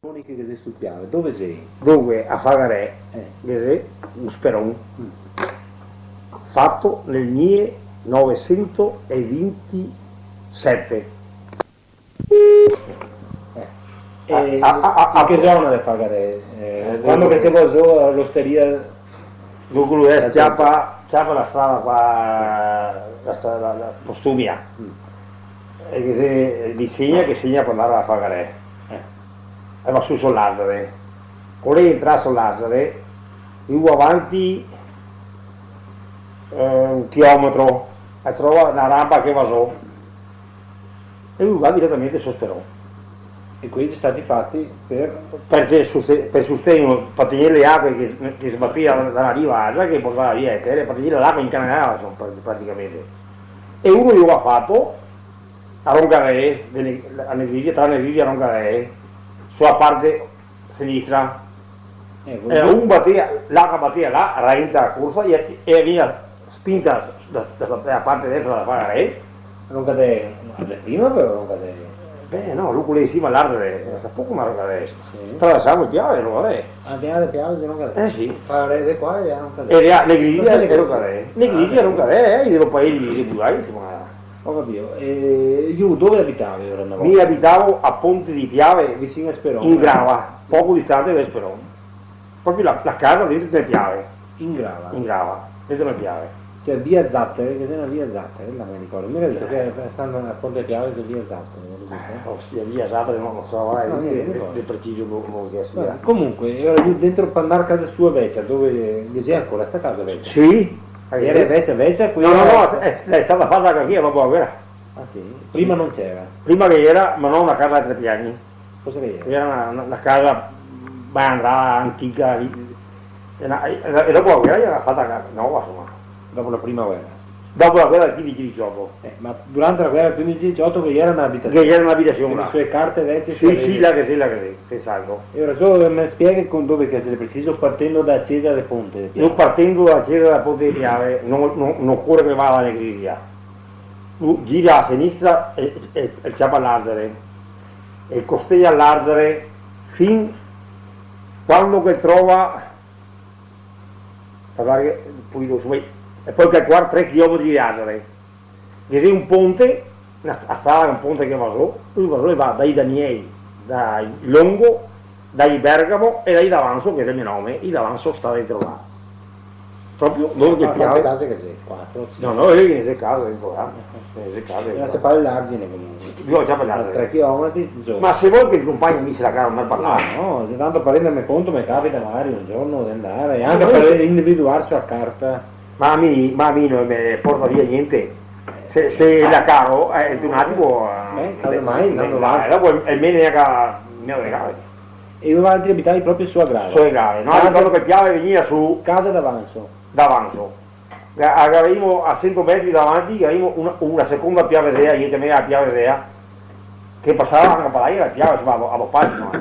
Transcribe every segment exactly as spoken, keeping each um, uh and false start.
Che ghe xe sul Piave, dove xe? Dove, a Fagarè, eh, ghe xe un speron, mm, fato nel milenovesentovintisete. Eh. E a, a, a, in che zona de Fagarè? Eh, eh, quando che se va zo a l'osteria? Dunque, lu deso, eh, ciapa, ciapa la strada qua, la strada, la, la Postumia. Mm. E che se, disegna, che segna par ndar a Fagarè. Eh. E va su so l'Arzare. Co l'è entrà so l'Arzare, lu va avanti, eh, un chilometro, e trova na ranpa che va zo. E lu va diretamente so speron. E quei xe stati fati per? Per, per soste-, per sostegno, par tegner le aque che, che sbatea da, da na riva a l'altra, che portava via le tere, par tegner l'acua incanalada, insoma, pra-, praticamente. E uno lu ga fato a Roncaree, de Ne-, a Negrisio, tra Negrisio e Roncaree, su la parte sinistra. Eco, era lu, un batea, l'acua batea là, rainta la corsa, e, e vegniva spinta da, da, da, da la parte destra da Fagarè. Roncaree, ma xe prima però Roncaree. Beh, no, lu co l'è in sima a l'Arzare, eh, sta poco, ma Roncaree. Sì. Traversemo el Piave, Roncaree. Ah, de là del Piave xe Roncaree. Eh, sì. Fagarè de qua e de là Roncaree. E de là, Negrisio e Roncaree. Negrisio e Roncaree, eh, i do paesi, i xe più là, insoma. Ho capito. E lu dove abitavi ora na volta? Mi abitavo a Ponte de Piave. Vicino a Speron? In Grava, poco distante da Speron. Proprio la, la casa dentro de Piave. In Grava? In Grava, dentro de Piave. Cioè, via Zattere, che xe na via Zattere, là me ricordo. Mi ga dito che, eh, stando a Ponte de Piave xe via Zattere, no lo so, eh. Eh, ostia, via Zattere, no lo so, eh, no, de, de, de preciso no, no che sia. Vabbè, comunque, e ora lu dentro par ndar a casa sua vecia, dove, ghe xe ancora sta casa vecia? Sì. Era vecia, vecia, quela? No, no, no, xe, xe stata fata anca quela dopo la guera. Ah, sì? Sì. Prima no ghe gera? Prima ghe gera, ma no na casa a tre piani. Cosa che gera? Gera na, na, na casa malandra, antica, e na, e, e dopo la guera i la ga fata ca-, nova, insoma. Dopo la prima guera? Dopo la guera del quindese disdoto. Eh, ma durante la guera del quindese disdoto che gera na abitasion? Che gera na abitasion, là. Quindi su le carte vecie... Sì, sì, là che sì, là che sì, sens'altro. E ora solo me spieghi con dove che xe preciso, partendo da Cesa de Ponte de Piave? Mi partendo da Cesa de Ponte de Piave, no, no, no ocore che vada a Negrisio. Lu gira a sinistra e, e, e ciapa l'Arzare, e costea l'Arzare fin quando che trova, varda che, po' lu, insoma, e po' che qua tre chilometri de Arzare, che xe un ponte, na st-, a strada, un ponte che va zo, lu va zo e va dai Daniei, dai Longo, dai Bergamo e dai Davanzo, che xe el me nome, i Davanzo sta dentro là. Proprio dove che... Ma quante Piave? Case che xe? Quatro, cinque? No, no, eh, ghe ne xe case dentro là. Ghe ne xe case dentro là. Bisogna ciapar l'argine comunque. Sì, bisogna ciapar l'argine. Tre chilometri, insoma. Ma se vol che i compagni mi se la caro andar a parlar. No, no, se tanto par renderme conto me capita magari un giorno de andar, e anca par individuar su la carta. Ma mi, ma mi no me porta via gnente. Se, se la caro, eh, in un atimo, eh, eh, casomai, eh, tanto va. Eh, dopo el, el me ne ga, me ne ga. E voaltri abitavi proprio su a Grava? Su a Grava. No, casa, ricordo che Piave vegnea su. Casa Davanzo. Davanzo. Ga-, gavevimo a sento metri davanti, gavevimo una, una seconda Piavesea, i ciamava Piavesea, che pasava anca par là, gera Piave, insoma, a do, a do pasi, no?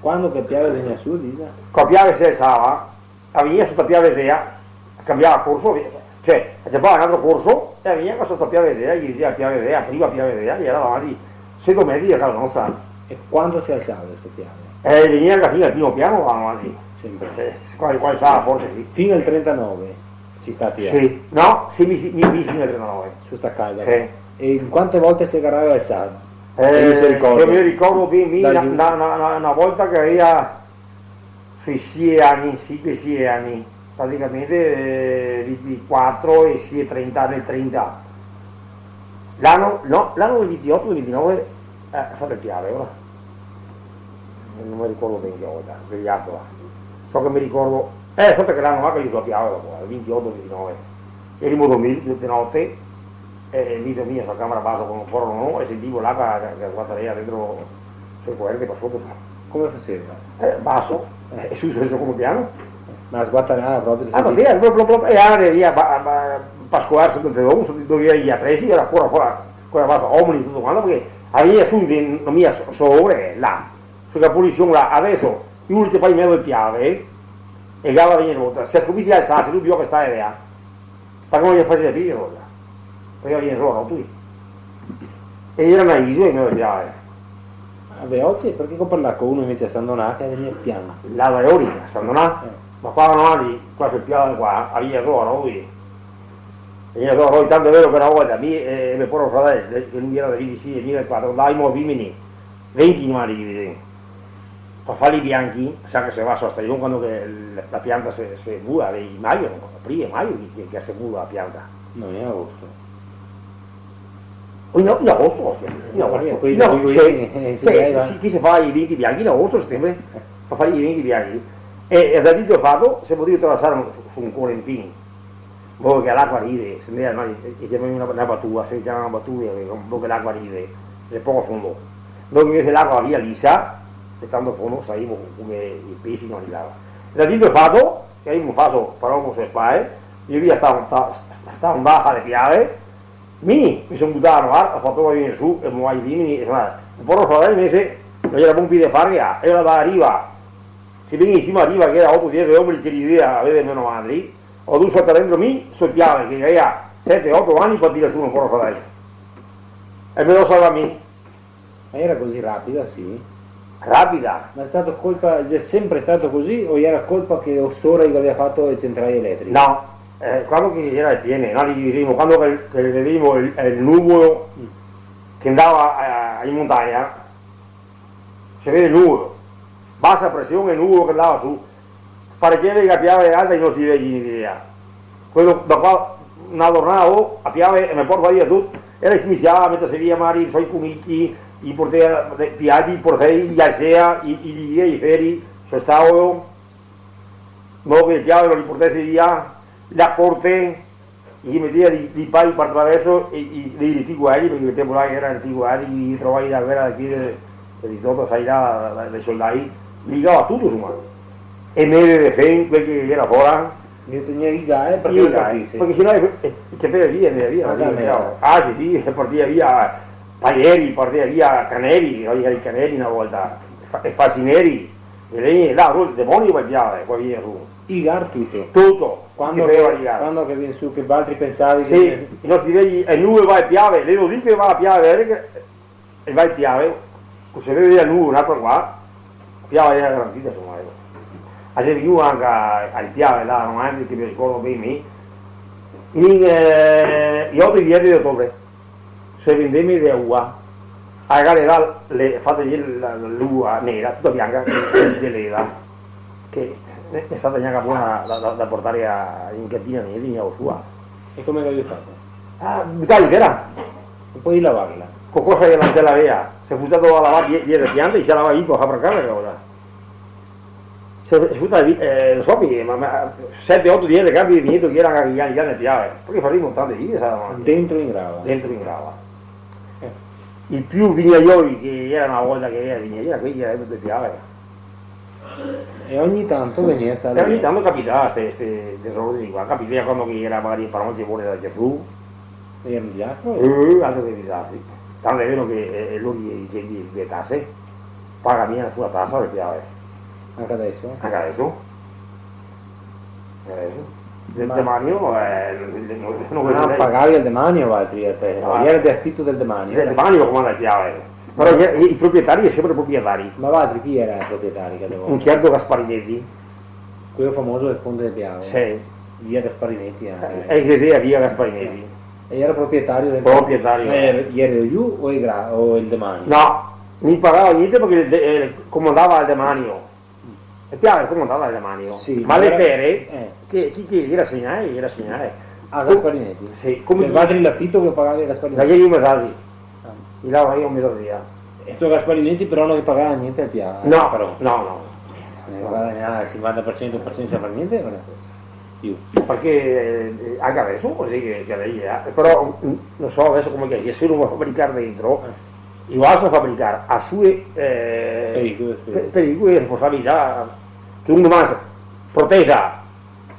Quando che Piave vegnea su, dise? Co Piave se alsava, a vegnea soto a Piavesea, a canbiava corso, cioè, a ciapava un altro corso e a vegnea soto a Piavesea, i diseva Piavesea, prima Piavesea, che gera davanti, sento metri da casa nostra. E quando se alsava sto Piave? Eh, vegnea fin al primo piano, là davanti. Sempre? Sì, sì, qua, qua alsava forte, sì. Fin al trentanove si sta a Piave? Sì, no, sì, mi, mi, mi fin al trentanove. Su sta casa? Sì. E in quante volte se gera alsà? Eh, che mi ricordo ben, mi, na, na, na, na volta che gavea sui sie ani, sinque, sie ani, praticamente, eh, vintiquatro e sie trenta, nel trenta. L'ano, no, l'ano del vintioto, del vintinove, eh, fate el Piave, ora. No me ricordo ben che volta, che viazo là. So che me ricordo, eh, so che l'ano là che mi so a Piave dopo, eh, el vintioto, vintinove. Erimo dormì de note, e, e mi dormia su la camera basa co un foro, no, e sentivo l'acua che, che sguatarea dentro, se coverte qua soto. Come faseva? Eh, baso, eh, e su, su, su, come piano. Ma sguatarea proprio? Ah, ma sì, proprio, proprio, e aria via, ba-, ba-, pa scovarse tuto el giorno, su, dove i atresi, gera fora, fora, fora baso, omeni, tuto quanto, parché a vegnea su, no mia so-, solo, eh, là, su la polisione là, deso, i ultimi par in mezo del Piave, eh, e gala vegner volta, se scominsia a alsarse, lu bisogna che sta là. Parché no ghe faxea pì, alora. Parché vien sora, no, tui. E gera na isola in mezo al Piave. A Veoce, parché go parlà co uno invese a San Donà che vegnea pian. Là da Ori, a San Donà? Eh. Ma qua no, qua sul piano qua, a via Zoro, lui. Via Zoro, tanto vero che na volta, mi e, e me poro fradel, che lui era del vintisie, mi del quatro, ndaimo a Vimini, venti mari, che dixen. Pa farli bianchi, sa che se va so a stagion, quando che la, la pianta se, se muda, i maio, no? Aprile, maio, che, che, che se muda la pianta. No, in agosto. In, in agosto, ostia, in agosto. Quei, no, quei, sì, eh, sì, sì, sì, chi se fa i vinchi bianchi in agosto, setembre, fa fare i vinchi bianchi. E, e da dito e fato, se podeva traversare su, su un corentin, dove che l'acqua ride, se ne, no, e, e ciamemo na, na batua, se ciama na batua, dove che l'acqua ride, xe poco fondo. Dove che invese l'acqua va via lisa, e tanto fondo, savemo come i pesi no rivava. Da dito e fato, che gavemo faso, però, co se spae, mi via sta, sta, sta, sta ondata de piave, mi, mi son butà a rovar, go fato vegner su e mo vai Vimini, e varda, un poro fradel invese, no gera bon pi de fare, e ora da riva, se vien in sima a riva, che gera oto, diese omeni che ridea a veder me madri, go dovù saltar dentro mi, so piave, che gavea sete, oto ani, par tirar su un poro fradel. E me lo salva mi. Ma era così rapida, sì? Rapida? Ma è stato colpa, è sempre stato così o era colpa che o sora che aveva fatto le centrali elettriche? No, eh, quando che gera le piene, no, li dixemo, quando che, che vedemo el, el nuvolo che ndava, eh, in montagna, se vede el nuvolo, basa presion e nuvolo che ndava su, parecieve che a piave alta e no se vedea gnente, direa. Quelo da qua, na giornata, oh, a piave e me porta via tuto. E la scuminsiava a meterse via, magari, so i comici, i portea, de, piati, i portei, i alzea, i, i livea i feri, so stavo, no che a piave no li portese via, la corte, i metea dei, dei pai par traverso, e, e dei reticoli, parché quel tempo là gera reticoli, i trovai da guera de, de, de, sai, là, da, dai soldai, i ligava tuto, insoma. E mele de fen, quel che gera fora. Li tegnea ligà, eh, parché... Sì, no partise. Parché se no, eh, eh, i ciapea via, ndea via, no? Ah, sì, sì, partea via, paieri, partea via caneri, no? I caneri na volta, fa-, e falsineri, e lì, là, el demonio, pol piare, pol vegner su. Ligar tuto. Tuto. Quando che, quando che vien su, che valtri pensavi che... Sì, i nostri veci, e nuvolo va e piave, le do dir che va a piave, vedè che e va e piave, co se vedea nuvolo, na par qua, piave gera garantida, insoma, eco. A xe vegnù anca a, a piave là, no? Anca che me ricordo ben mi, in, eh, i oto, diese de otobre, se vendeme de ua, a gare là, le, fate via la, la, l'ua nera, tuta bianca, de, de l'era, che ne, ne xe stata gnanca bona da, da, da portare a, in cantina, gnente, gnanca sua. E come che gavì fato? Ah, butà in tera. E po' lavarla. Co cosa che no se lavea? Se fuse stà a lavar die-, diese piante, se lavava in casa, che cosa? Se, se fuse stà, eh, no so che, ma, ma sete, oto, diese campi de vigneto che gera anca che i ani, i ani piave. Parché fasemo tante vite, sa, ma... Dentro in grava. Dentro in grava. Eh. I più vignaioi che gera na volta che gera vignaioi, gera quei che gera dentro de piave. E ogni tanto vegnea a stare... E ogni tanto capitava ste, ste desordini qua, capitava quando che gera magari paronte fora da Gesù. E gera un disastro? Eh, altro che disastri. Tanto xe vero che, eh, eh, lori i, i, i, le tase, paga mia nesuna tasa, parché, eh. Anca deso? Anca deso. Adeso? Del demanio, eh, no, no, no... Ah, pagavi el demanio valtri, eh, te. Ah. Gera de afito del demanio. Del demanio, come la piave. Però i, i proprietari xe sempre proprietari. Ma valtri chi gera i proprietari che gaveva? Un certo Gasparinetti. Quelo famoso del Ponte de Piave. Sì. Via Gasparinetti, eh. Eh, eh, sì, sì, via Gasparinetti. E gera proprietario del... Proprietario. Eh, gera lu o el gra-, o el demanio? No, no pagava gnente parché el de-, eh, comandava el demanio. E piave, come ndava le mani, oh? Sì, ma le tere, eh, che, chi, chi, i le segnava, i le segnava. A Gasparinetti? Sì, come... Cioè, valtri l'afito che pagavi a Gasparinetti? La ghe i mesasi. Ah. I lavava i mesasi, eh. E sto Gasparinetti però no ghe pagava gnente al piave, no, però. No, no. Eh, guadagnava el sinquanta par sento par sensa far gnente, ora. Più. Parché, eh, anca deso cusì che, che lei, eh, però, mm, no so deso come che sia, se no va a fabricar dentro, eh. I va a fabricar a sue, eh, pericolo, sì, pe-, pericolo e responsabilità. Che un doman se protega,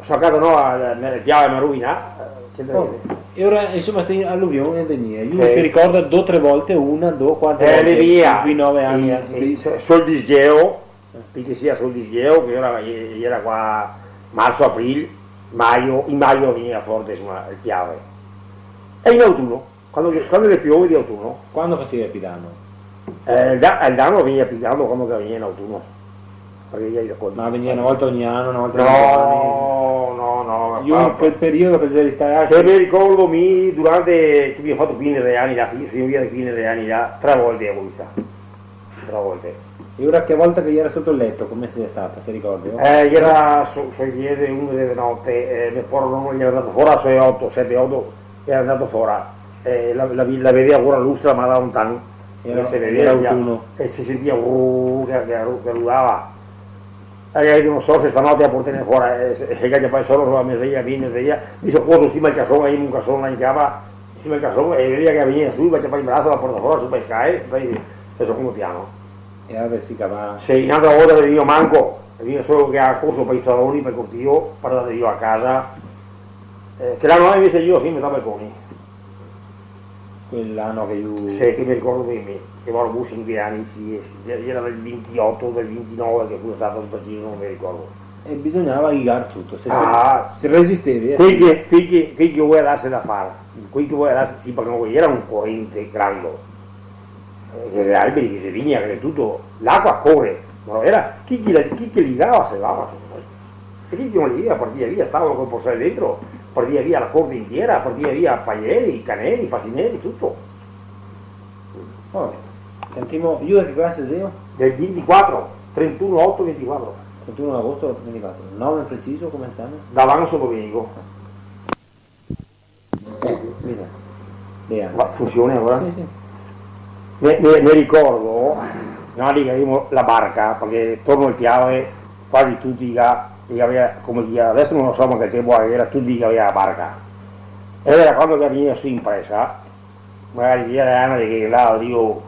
so casa no, a, a, a piave, a rovina, eh, c'entra gnente. Oh, e ora, insoma, ste aluvioni vegnea. Sì. Lu se ricorda do tre volte, una, do, quante volte? Eh, vegnea. In quei nove ani, eh, so-, sul disgeo, eh, parché sia sul disgeo, che ora, eh, gera qua marso, april, maio, in maio vegnea forte, insoma, el piave. E in autuno? Quando che, quando che piove de autuno. Quando faseva pi dano? Eh, el da-, el dano vegnea pì grando quando che vegnea in autuno, parché i racolti. Ma vegnea na volta ogni ano, na volta ogni due ani? No, no, no, ma... Io in quel periodo che ghe stava, ah, sì. Se me ricordo mi, durante, che mi go fato quindese ani là, sì, so via de quindese ani là, tre volte go vista. Tre volte. E ora che volta che iera soto el leto, come xe stata, se ricorda? Eh, iera so-, so diese, undese de note, eh, me poro nono iera ndà fora, so oto, sete, oto, iera ndà fora, eh, la, la vi-, la vedea ancora lustra, ma da lontan, iera, se vedea, iera autuno, e se sentia, uh, che, che ru-, che rudava. E ga dito, "No so se stanote a portene fora", eh, se, e ga ciapà el sono, insoma, me sveglia, mi, me sveglia, mi so corso sima el cason, iera un cason là in cava, sima el cason, e vedea che vegnea su, me ciapà in braso, la porta fora, su pa le scale, pa el secondo piano. E alora se cavava. Se, n'altra volta che vegnea manco, vegnea solo che a corso pa i stradoni, pa el cortilo, par ndar drio a casa. Eh, che l'ano invese io, sì, me stava balconi. Quel ano che lu... Sì, che me ricordo ben mi, che go avuto sinque ani, sì, e sì, iera del vintioto, del vintinove, che fuse stato, preciso no me ricordo. E bisognava ligar tuto, se, se, ah, se resistevi, eh. Quei che, quei che, quei che volea darse da far, quei che volea darse, sì, parché no iera un corente grando. Eh, che xe alberi, che xe vigna, che xe tuto, l'acua core, ma no iera, chi che la, chi che ligava se lava, insoma. E chi che no ligava, partia via, stava col porsel dentro, partia via la corte intiera, partia via paieri, caneri, fasineri, tuto. Va ben. Sentimo, lu de che clase xelo? Del vintiquatro, trentuno oto vintiquatro. Trentuno agosto vintiquatro. Nome preciso, come se ciama? Davanzo Domenico. Eco, vedi. Bene. Ma funsiona ancora? Sì, sì. Me, me, me ricordo, no, lì che gavemo la barca, parché torno el Piave, quasi tuti che, che gavea, come dire, deso no so, ma che tempo che iera, tuti che gavea la barca. E iera quando che vegnea su in presa, magari iera anca che ndava drio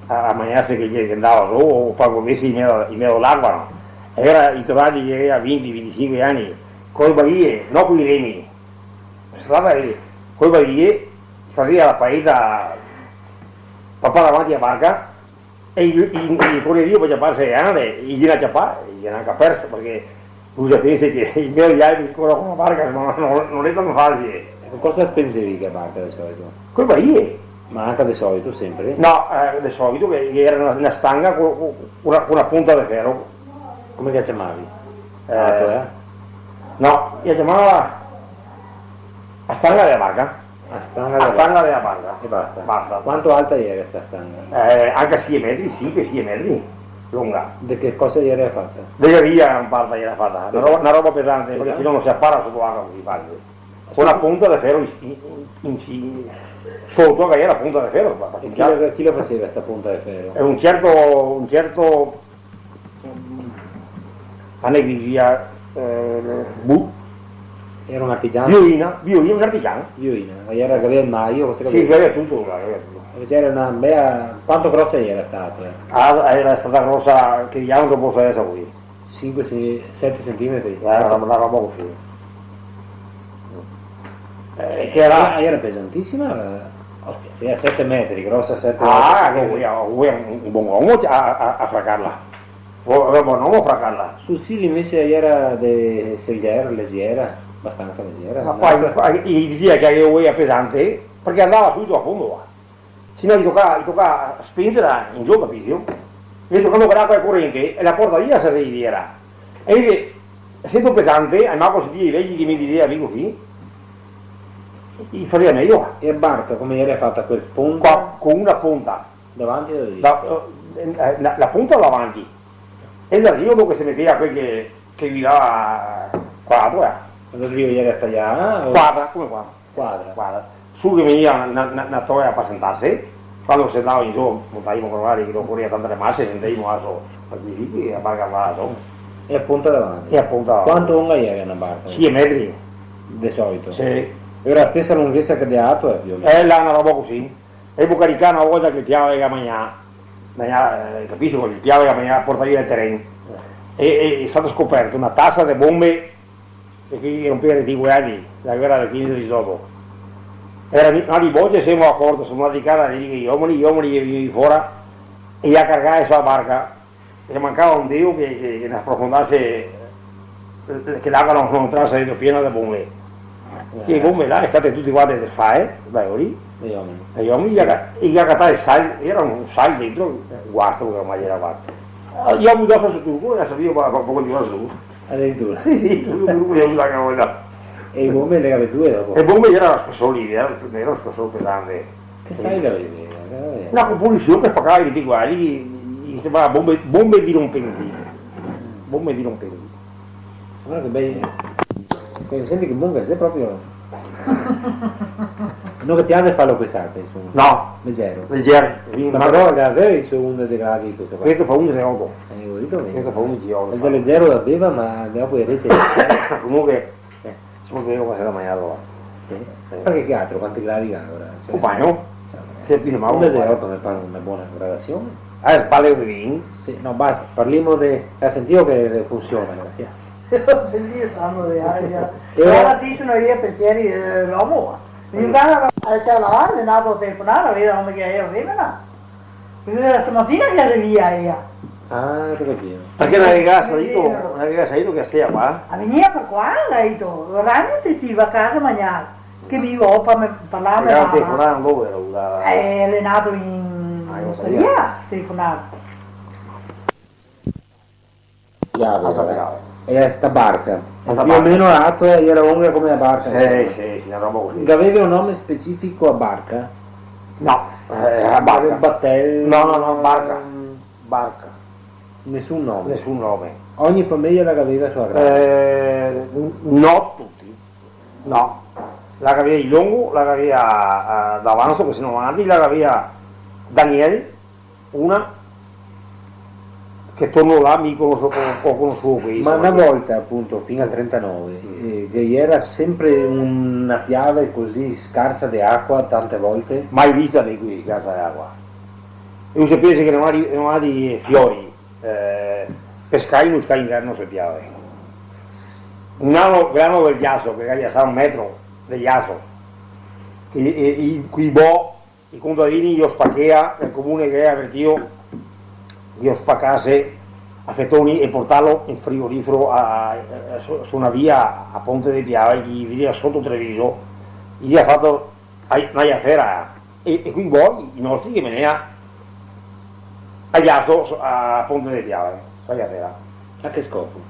a, a magnarse che, che ndava su, o par goderse in mezo, in mezo l'acua, no? E iera i tornati che gavea vinti, vintisinque ani, coi baie, no coi remi. Strada, eh, coi baie, fasea la paeta, papà davanti a barca, e i, i, i corea drio par ciaparse, eh, i ghe n'à ciapà, i ghe n'à anca perse, parché no se pensa che in mezo ai alberi cora co na barca, no, no, no xe tanto facile. E co cosa spenzevi che barca de solito? Coi baie. Ma anca de solito, sempre? No, eh, de solito che, che iera na, na stanga co, co, co na, co na ponta de fero. Come che la ciamavi? Eh, la toea? No, la ciamava a stanga dela barca. A stanga dela barca. A stanga dela barca. E basta. Basta. Quanto alta iera sta stanga? Eh, anca sie metri, sinque, sie metri longa. De che cosa iera fata? De gavia, gran parte iera fata. Na roba, na roba pesante, parché se no no se apara soto acua cusì facile. Co na ponta de fero in, in, in, in, soto, che iera ponta de fero, ma... E chi la, chi la faseva sta ponta de fero? Xe un certo, un certo, a ne dixea, eh, bu-, Iera un artigiano? Violina, Violina, un artigiano. Violina, ma iera che gavea el maio, cosa che... Sì, gavea tuto, gavea tuto. E gera na bea, quanto grosa iera stata? Ah, iera stata grosa, che diametro poso esare cusì? Sinque, sie, sete centimetri? Eh, na roba, na roba cusì. Eh, che iera... Ah, iera pesantisima, eh, ostia, iera sete metri, grosa sete, ah, oto, che voea, voea un, un bon omo a, a, a fracarla. Vo-, voea un bon omo a fracarla. Sul Sil invese iera de, leger, lesiera, abastansa lesiera, no? Ma po, po, i dixea che voea pesante, parché andava subito a fondo, va. Se no i tocava, i tocava spenzela in zo, capisi? Invese quando che l'acua xe corente, la porta via, se se iera. E vedi, esendo pesante, almanco se i veci che me dixea, amico, sì, i fasea mejo. E la barca come iera fata, co ponta? Co, co na ponta. Davanti o da drio? La, eh, la, la ponta davanti. E da drio dopo se metea quel che, che guidava qua, qua. Ma da drio iera taià, o? Quadra, come quadra. Quadra. Quadra. Su che vegnea na, na, na toea par sentarse, quando se ndava in zo, montavimo con orari che no ocorea tante le mase, sentavimo a so, parché lì che la barca va zo. E la ponta davanti. E la ponta davanti. Quanto longa iera na barca? Sie metri. De solito? Sì. Iera la stesa longhesa che de ato, eh, più o meno? Eh, là na roba cusì. E po caricà na volta che el Piave ga magnà, magnà, eh, capisi, che el Piave ga magnà, portà via el teren. E, e xe stata scoperta na tasa de bombe, e che i rompea i reticoli, eh, la guera del quindese disdopo. Iera mi-, na di volte semo a corto, semo ndati a casa, i omeni, i omeni che vegnea fora, e i ga cargà su la barca. E mancava un deo che, che, che ne sprofondase, eh, che l'acua no, no entrase dentro, piena de bombe. Eh. Che bombe là, xe state tute quante desfae, dai, lì. E i omeni. E i omeni, i ga, i ga catà el sal, gera un sal dentro, guasto che ormai gera fato. I ga butà su tuto, e deso mi go, go, go continuà su tuto. Adiritura. Sì, sì, su tuto, i ga butà. E e bombe le gavè due dopo? E bombe gera un spesor, gera, gera un spesor pesante. Che sal che gavè? Na composision che spacava tuti quanti, i, i se ciamava bombe, bombe dirompenti. Bombe dirompenti. Varda che bei. Te senti che bon che xe proprio. No che piaxe farlo co e sarpe, insoma. No. Lexero. Lexero, sì, ma ma però el gaveva i so undese gradi questo qua. Questo fa undese e oto. Eh, go dito mi. Questo fa undese e oto, sì. Xe lexero da bevar, ma dopo el rece. Comunque, eh, se pol bevar qualcosa da magnar, va. Sì. Eh. Parché che altro? Quanti gradi che ga ora? Cioè, compagno? Cioè, sì, prima, undese e oto me pare una bona gradasion. Eh, sbalio de vin. Sì, no, basta, parlimo de, ga sentìo che funsiona, grasie. Lo sentìo, stando de aria. E ora? Ora dixeno i pensieri, eh, l'omo. Mi dà la, eh, la mano, xe ndà a telefonar, a vedar come che xe la femena. Parché xe da stamatina che la xe via ela. Ah, go capìo. Parché no la gaveva saìo, no la gaveva saìo che la steva qua? La vegnea par qua, la ga dito, "Ragno, te, te va a casa a magnar, che mi vo pa me, parlar a me mama." Telefonar, dove gera? Eh, l'è ndà in, ah, in ostaria a telefonar. Piave, ah, sta Piave. E sta barca. Sta barca. Più o meno la ato gera longa come la barca. Sì, sì, sì, na roba cusì. Gaveva un nome specifico a barca? No, eh, a barca. Gaveva un batel? No, no, no, barca. Barca. Nesun nome? Nesun nome. Ogni fameja la gaveva la so grada? Eh, n-, no tuti. No. La gaveva i Longo, la gaveva, eh, D'Avanzo, che se no avanti, la gaveva Daniel, una che torno là, mi conoso, go, go conosuo quei. Ma na volta, apunto, fin al trentanove, eh, che gera senpre una Piave cusì scarsa de acua, tante volte? Mai vista de cusì scarsa de acua. E se pensa che no ga, no ga fioi, eh, pescai no sta inverno su e Piave. Un ano, grano del giaso, che ga giasà un metro de giaso, che, e, i, coi bo I contadini i lo spachea, el comune che gera avertìo, i lo spachase a fetoni e portarlo in frigorifero a, a, su, su na via a Ponte de Piave, che i diria soto Treviso, i ga fato a, na giasera, e, e coi bo i nostri che menea a giaso a Ponte de Piave, sa giasera. A che scopo?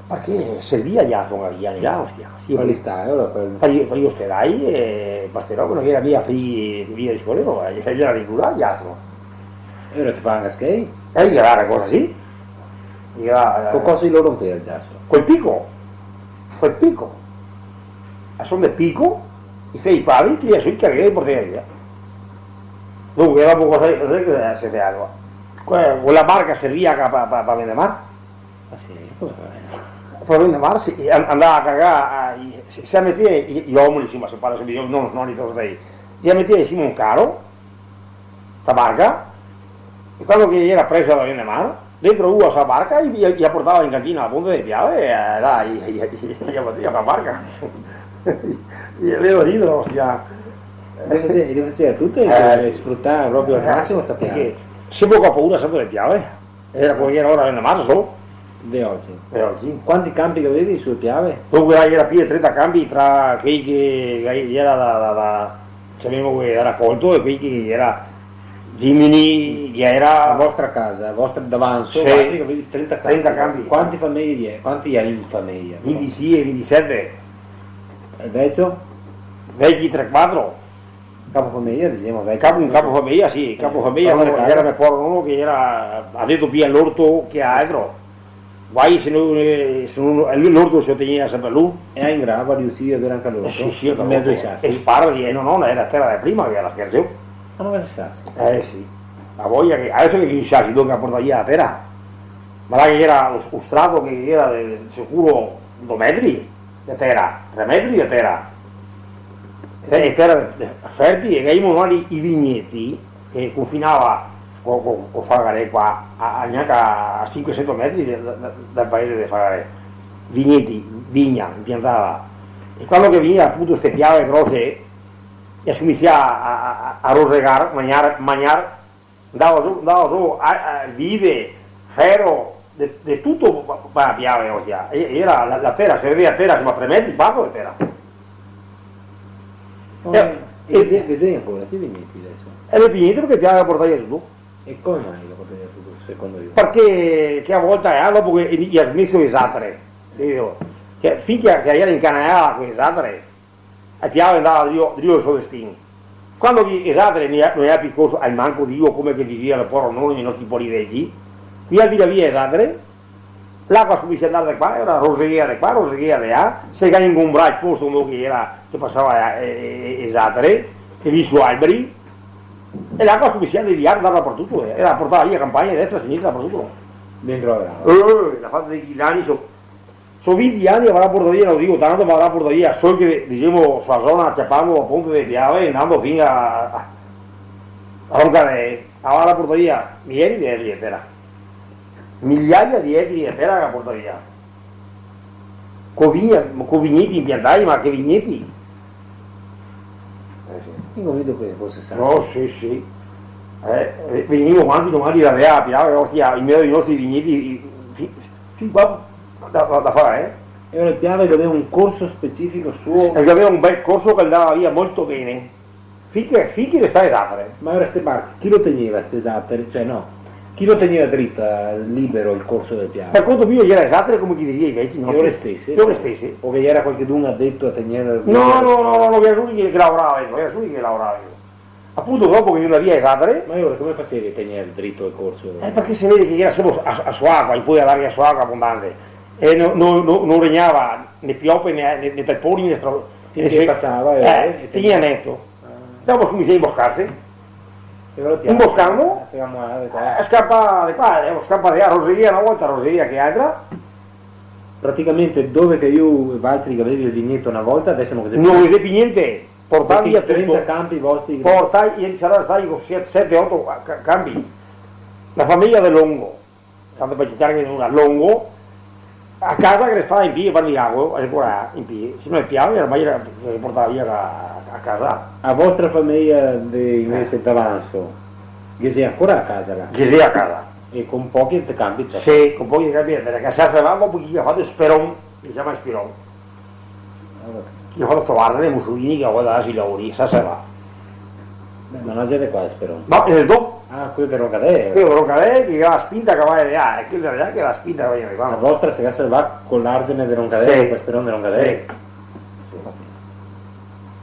Parché servia giaso, magari, là, ostia. Sì, par i stadi, alora, par... Par i, par i ospedai, e par ste robe, no gera mia fri-, via discorevo, eh, gera regulà giaso. E alora se fa anca schei? Eh, gera na cosa, sì. Gera, eh... Co cosa i lo ronpea el giaso? Col pico. Col pico. A son de pico, i fea i paveri, tirea su, i careghea, i portea via. Dunque, dopo cosa, cosa che se fea qua? Que-, quela barca servia anca pa, pa, pa vender mar. Ah, sì? Come fai? Pa vender mar, sì, e an-, andava a cargar, a, i, se, se la metea i, i omeni, insoma, se parla subito, no, no, i trofei. I la metea in sima a un caro, sta barca, e quando che gera presa da vender mar, dentro a sta barca, i, i, i la portava in cantina a Ponte de Piave, e, eh, là, i, i, i, i la batea pa barca. I, i, i, ostia. I le fasea, i le fasea tute, eh, sì, sfrutar proprio al masimo sta Piave. Parché se poco a paura sempre de Piave. Gera quela che gera ora, vende mar, so? De ogi. De ogi. Quanti canpi che gavevi su Piave? Dunque, là gera pì de trenta canpi tra quei che, che gera da, da, da, ciamemo, che gera racolto e quei che gera fimini, che gera... La vostra casa, la vostra, d'Avanzo, sì, voaltri che gavevi trenta canpi. Trenta canpi. Quanti fameje ghe xe? Quanti ghe xe in fameja? Vintisei, vintisete. E el vecio? Veci tre, quatro. Capofameja, disemo, vecio. Capo, capofameja, sì, eh, capofameja, no, gera me poro nono che gera, ga deto, pì a l'orto che altro. Guai se no, eh, se no, eh, l'orto se lo tegnea senpre lu. E a Ingrava riusìa a aver anca l'orto? Eh, sì, sì, in mezo ai sasi? E sparagi, eh, no, no, gera tera de prima che gera scherzo. Ma no ghe xe sasi? Eh, sì. La voia che, deso che i sasi, dove che porta via la tera? Ma là che gera un, un strato che gera de sicuro do metri de tera, tre metri de tera. Te-, e tera de, de ferti, e gavemo noi i vigneti che confinava co, co, co Fagarè qua, a, a gnanca a sinquesento metri de, de, de, dal paese de Fagarè. Vigneti, vigna, impiantada. E quando che vegnea apunto ste piave grose, e scominsiava a, a, a, a rosegar, magnar, magnar, Ndava zo, ndava zo, a, a, vive, fero, de, de tuto, ma, ma piave, ostia. E, e gera la, la tera, se vedea tera, insoma, tre metri, quatro de tera. Poi, eh, Che xe, che xe ancora, sti vigneti deso? E no xe pi gnente parché i ga portà via tuto. E come mai i ga portà via tuto, secondo ti? Parché che a volta, eh, dopo che i, i ga smeso e zatere, capìo? Cioè, fin che, che i gera incanalà co e zatere, e piave ndava drio, drio el so destin. Quando che e zatere no i ga, no i ga pi corso, almanco digo, come che dixea el poro nono, i nostri pori veci, che i ga tirà via e zatere, l'acua scominsià a ndar de qua, e ora roseghea de qua, roseghea de là, se ga ingombrà el posto dove che gera, che pasava e, e, e, e zatere, e via su alberi, e l'acua scominsià a deviar, ndar dapartuto, eh, e la portava via campagne, a destra, a sinistra, dapartuto. Dentro la grava. Eh, la ga fato dei dani, so, so vinti ani, avrà portà via, no digo tanto, ma avrà portà via, sol che, dixemo, so la zona, ciapando a ponte de Piave, ndando fin a, a, a Roncadee, avrà portà via migliaia de etari de tera. Migliaia de etari de tera che ga portà via. Co vigna-, co vigneti impiantai, ma che vigneti? Eh, sì. Mi convido che fose sano. No, sì, sì. Eh, ve-, vegnimo avanti domani da là, Piave, ostia, in mezo ai nostri vigneti, i, fi-, fin qua da, da, da fare, eh. E ora el Piave che gaveva un corso specifico suo. E che gaveva un bel corso che ndava via molto ben. Finché, finché restava e zatere. Ma ora ste barche, chi lo tegneva ste zatere? Cioè, no, chi lo tegneva drito, eh, libero el corso del Piave? Par conto mio, gera e zatere, come che i dixea i veci, no? E ora stese? E ora stese. O che gera qualchedun adeto a tegnere? No, no, no, no, no, gera solo chi che lavorava, eco, gera solo chi che lavorava, eco. Apunto, dopo che i ga ndà via e zatere. Ma e ora come fasevi a tegnere drito el corso? Eh, parché se vede che gera sempre a, a so acua, i podeva darghe a so acua abondante. E no, no, no, no regnava né piope, né, né, né talponi, né stro-, finché né se-, pasava, eh, eh, e tegnea neto. Ah. Dopo scominsià a imboscarse. E ora piano, imboscando, eh, se ga malà de qua. Eh, scanpa de qua, eh, scanpa de là, roseghea na volta, roseghea che altra. Praticamente dove che lu, valtri che gavevi el vigneto na volta, deso no ghe xe pi. No ghe xe pi gnente, portà via tuto. Parché trenta canpi vostri? Portà, i sarà stai co sete, sete, oto ca-, canpi. La fameja de Longo. Tanto par citarghe una, Longo, a casa che restava in pie, par miracolo, ancora in pie, se no el Piave ormai gera, se portava via a, a casa. A vostra fameja de, invese, eh, Tavanso, ghe xe ancora a casa là? Ghe xe a casa. E co pochi te canpi, te? Sì, co pochi te canpi, parché se ga salvà dopo chi che ga fato el Speron, che se ciama Speron. Chi che ga fato sto bar, Mussolini, che ga fato i laori, se ga salvà. Beh, ma no xe de qua, Speron. No, el xe do. Ah, quel de Roncadee. Quel de Roncadee, che gera la spinta che va de là, e quel de là che gera la spinta che va de qua. La vostra se ga salvà co l'argine de Roncadee, sì, co Speron de Roncadee? Sì. Sì.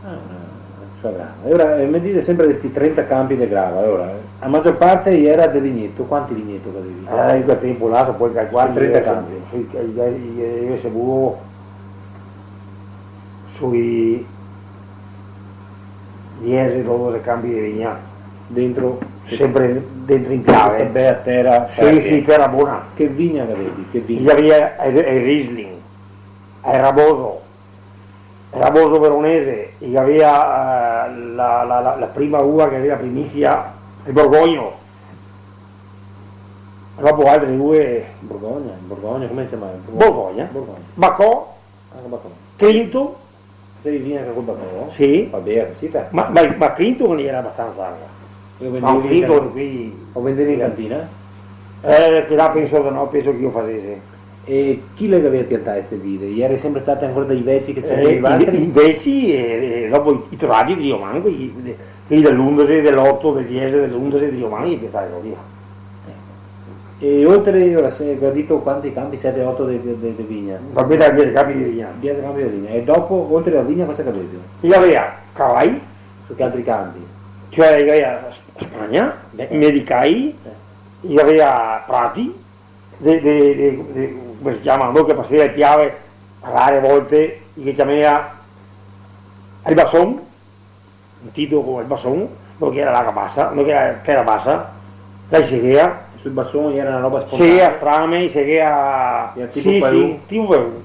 Ah, eh, so grava. E ora, eh, me dixe sempre de sti trenta canpi de grava, e ora, eh, la magior parte gera de vigneto, quanti vigneto che gavevi? Eh, in quel tempo là, se pol calcolar, trenta canpi. Sui, i, i, i, i, sui diese, dodese canpi de vigna. Dentro? Sempre dentro in Piave. Questa bela tera. Sì, sì, tera bona. Che vigna che gavevi? Che vigna? I gavea el, el Riesling, el Raboso, el Raboso veronese, i gavea, eh, la, la, la, la prima uva che gavea primisia, el Borgogno. Dopo altre due. Borgogna, Borgogna, come se ciama? Borgogna. Borgogna. Bacò. Ah, co Bacò. Clinton. Fasevi vin anca co Bacò? Sì. Va ben, cusì te. Ma, ma, ma Clinton gera abastansa anca. E lo vendevi in can-, lo vendevi in cantina? Eh, che là penso de no, penso che i lo fasese. E chi le gavea piantà ste vide? Gera sempre state ancora dai veci che se... Eh, i, i veci, e, e dopo i, i torati, Dio manco, i, Quei de l'undese, de l'oto, del diese, de l'undese, de l'omani, che fai, via. E oltre, ora, se ga dito quanti canpi, sete, oto de, de, de, de vigna? Va ben, diese canpi de vigna. Diese canpi de vigna. E dopo, oltre la vigna, cosa che gavevi? I gavea cavai. Su che altri canpi? Cioè, i gavea Sp-, Spagna, de-, eh, medicai, eh, i gavea prati, de, de, de, de, come se ciama, no, che pasea e Piave, rare volte, i che ciamea el Bason, un titoło come el Bason, no che gera l'aga basa, no che gera tera basa, là i seghea. Sul Bason gera na roba spontanea? Seghea strame, seghea, gera tipo, sì, palù? Sì, tipo palù.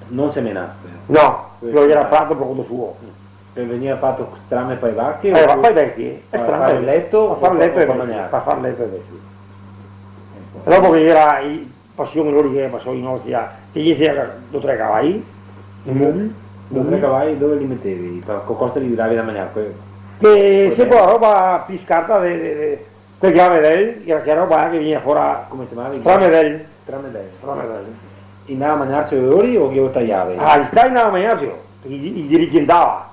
No semenà, però. No, quel gera prato par conto suo. E vegnea fato strame pa e vache? Eh, o pa e bestie, eh, par strame. Far leto o par, par magnar? Par far leto a e bestie. Eco. E dopo che gera i, pasion, lori che pasò in Ostia, che ghe gera do tre cavai, in mul-, do tre cavai, dove li metevi? Pa-, co cosa li davi da magnar? Que-, che co xe quela roba pi scarta de, de, de, quel gramedel, che gera che roba che vegnea fora. Come se ciamava? Stramedel. Stramedel. Stramedel. I ndava a magnarse lori o che i lo taiavi? Ah, i stava, i ndava a magnarse, parché i, i, i li gentava.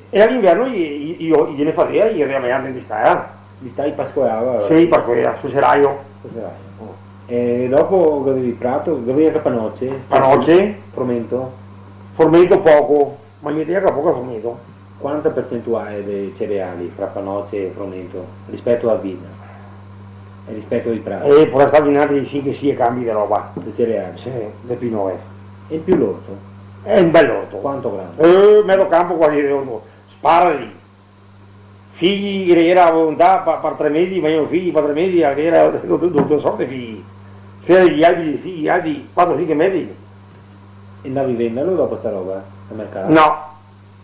E a l'inverno i, i, i, i ghe ne fasea, i ghe dea magnar dentro in stala. I stala i pascolava? Sì, i pascolea, sul seraio. Sul seraio. Oh. E dopo gavevi prato, gavevi anca panoce? Panoce. Fromento? Fromento poco, ma i metea anca poco fromento. Quanta percentuale de cereali fra panoce e fromento rispeto a vina? E rispeto ai prati? Eh, pol star in altri sinque, sie cambi de roba. De cereali? Sì, de pinole. E in più l'orto? Xe un bel orto. Quanto grande? Eh, mezo campo quasi de orto. Sparasi. Fighi, che ghe gera a volontà, pa-, par tre mesi, ma i fighi par tre mesi, che ghe gera do-, do-, do-, do sorte fighi. Fighi, altri, fighi, altri quatro, sinque metri. E andavi a venderlo dopo sta roba, al mercato? No,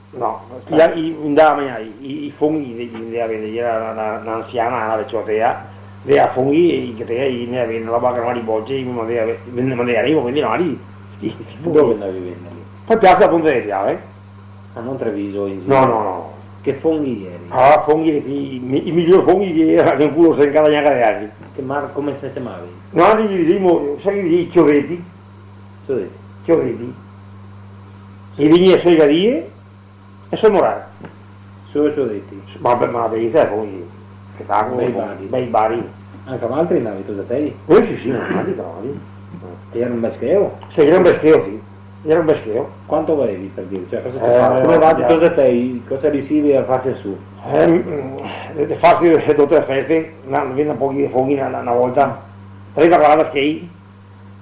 no. Ah. I, i, andava a magnar, i, i, i fonghi i, i andava a vender, gera na, na, na ansiana, na veciotea, gera fonghi, e i, che te, i andava a vender, roba che no i boce, i mandava, vende-, mandava a Remo, quindi no, lì, sti, sti fonghi. Dove andavi a venderli? Par piasa Ponte dele Piave. Ah, no Treviso, in giro? No, no, no. Che fonghi geri? Ah, fonghi de quei, mi-, i miglior fonghi che gera, che gnancuno se incada gnanca de altri. Che mar-, come se ciamavi? No, li disemo, sa che i dise, ciodeti. Ciodeti. Ciodeti. I vegnea su e Gadie e su e Morare. Solo ciodeti? Ma be-, ma bei, sa, fonghi. Spetacolo, bei fonghi. Bari. Bei bari. Anca valtri andavi, tosatei? Eh, sì, sì, ma anca valtri. E gera un bel scheo? Sì, gera un bel scheo, sì. Gera un bel scheo. Quanto gavevi, par dire? Cioè, cosa se fa? Eh, come valtri tosatei, cosa riusivi a farse su? Eh, mm, de, de farse do tre feste, na, vende un pochi de fonghi na, na, na volta. Trenta, quaranta schei,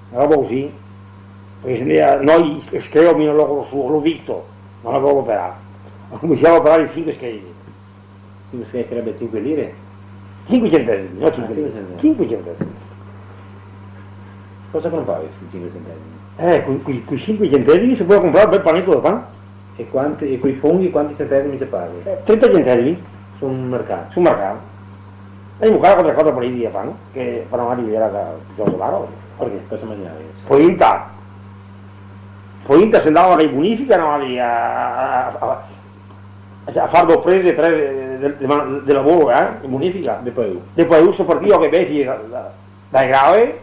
na roba cusì. Parché se ndea, no, el scheo mi no lo conoso, lo go visto, ma no lo go operà. Go cominsià a operare i sinque schei. Sì, ma se sarebbe cinque lire? Cinque centesimi, no? Ah, cinque lire. Cinque centesimi. Cinque centesimi. Cosa compravi sti cinque centesimi? Eh, coi, coi, coi cinque centesimi se podeva comprare un bel paneto de pan. E quanti, e coi fonghi quanti centesimi se paga? Eh, trenta centesimi. Sul mercato? Sul mercato. E mi compravo tre, quatro panini de pan, che par magari gera da, da, da, parché? Cosa magnavi? Poenta. Poenta se ndava in bonifica, no, a, a, a, a, a far do prese, tre de, de, de, de lavoro, eh, in bonifica. De Paù. De Paù se partiva co e bestie da, da, da Grave,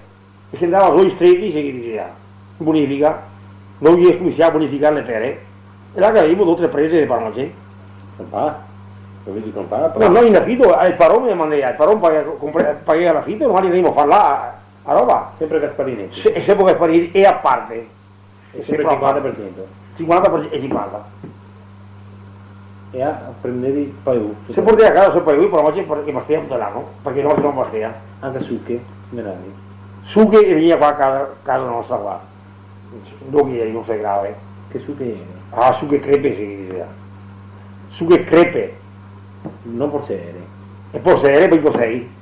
e se ndava zo i streti, se ghe disea, in bonifica, dove che i cominsiava a bonificare le tere, e là che gavevimo do tre prese de panoce. Compà? Doveti compà, però? No, no, in afito, el paron me mandea, el paron pagava, compra-, pagava l'afito, ma ndavimo a far là a roba. Sempre Gasparini? Se-, e sempre Gasparini, e a parte. E sempre cinquanta par cento? Cinquanta par cento e cinquanta. E a, prendevi Paù? Se portava a casa sul Paù, però oggi parché bastea tuto l'ano, parché no, no bastea. Anca suche, semenavi? Suche e vegnea qua a casa, casa nostra qua. Dove che gera, no so, Grave. Che suche gera? Ah, suche crepe se disea. Suche crepe. No porsere. E porsere, po i porsei.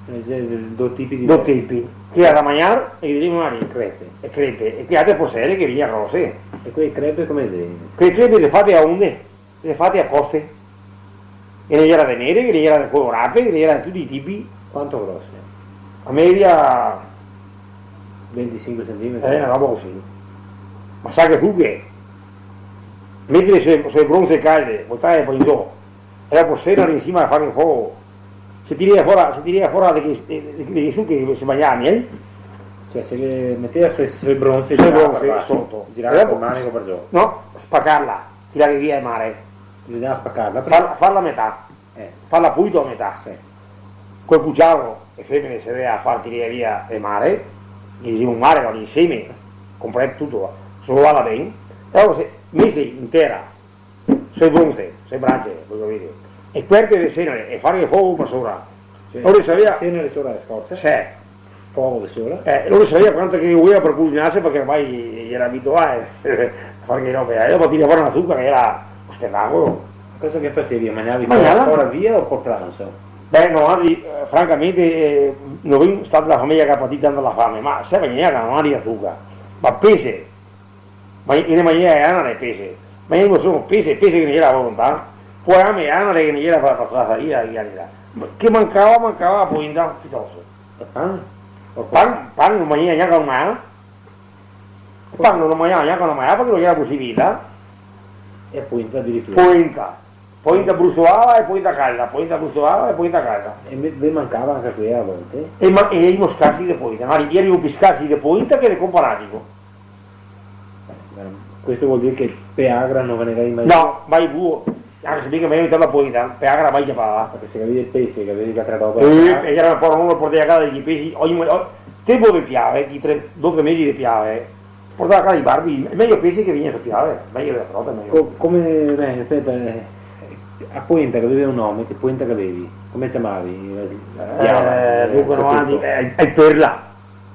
Eh, xe do tipi diversi. Do tipi. Che gera da magnar e che gera da magnar. Crepe. E crepe. E che altre porsere che vegnea grose. E quee crepe come xe? Quee crepe xe fate a onde, xe fate a coste. E ghe ne gera de nere, ghe ne gera de colorate, ghe ne gera de tuti i tipi. Quanto grose? A media... Ventisinque centimetri? Eh, na roba cusì. Ma sa che suche? Metele su, su e bronze calde, voltale par in zo. E dopo se ndava in sima a far el fogo. Se tirea fora, se tirea fora de che, de, de, de che suche se magnava, eh? Cioè, se le meteva su, su e bronze, su e girava bronze, par qua, soto. Girava e dopo col manico par zo. No, spacarla, tirare via el mare. Bisognava spacarla prima. Far-, farla a metà. Eh. Farla pulita a metà. Sì. Col cuciaro, e femene se ndea a far tirare via el mare, che disemo mare, no, l'inseme, completo tuto, srotolarla ben, e dopo se, mese in tera, su e bronze, su e brance, vojo dire, e cuerte de senare, e fare el fogo par sora. Sì. Lora savea... Senare sora le scorse? Sì. Fogo de sora? Eh, lora savea quanto che voleva par cusinarse, parché ormai i gera abituai a fare che robe, eh. E dopo tirea fora na zuca che gera un spetacolo. Cosa che fasevi? Magnavi fora, fora via o par pranzo? Beh, no, noaltri, eh, francamente, eh, no semo stati na fameja che ga patì tanta la fame, ma se magnea, noaltri, a zuca. Ma pese, ma i ne magnea anare pese, ma i ne magnea solo pese, pese che ghe ne gera a volontà, po anca anare che ghe ne gera par, par la saria, che mancava, mancava a poenta, pitosto. E pan? Pan, pan no magnea gnanca un ano. Pan no magnava gnanca na magnà, parché no gera posibilità. E poenta adiritura? Poenta. Poenta brustolada e poenta calda, poenta brustolada e poenta calda. E ve, ve mancava anca quea a volte? E ma, e jerimo scarsi de poenta, ma jerimo pì scarsi de poenta che de companatico. Eh, questo vol dir che pe agra no ve ne gavì mai... No, mai vuo. Anca se dixe che mejo meter la poenta, par agra mai ciapada. Parché se gaveva el pese, che gaveva altra roba. Eh, e gera un po', no lo portava a casa dei pesi, ogni mo-, o-, tempo de piave, chi tre, do tre mesi de piave, portava a casa i barbi, e mejo pese che vegnea su piave, mejo dela frota, mejo. Co-, come, beh, speta, eh, a poenta che gaveva un nome, che poenta che gavevi? Come la ciamavi? Eh, dunque, no, eh, eh, perla.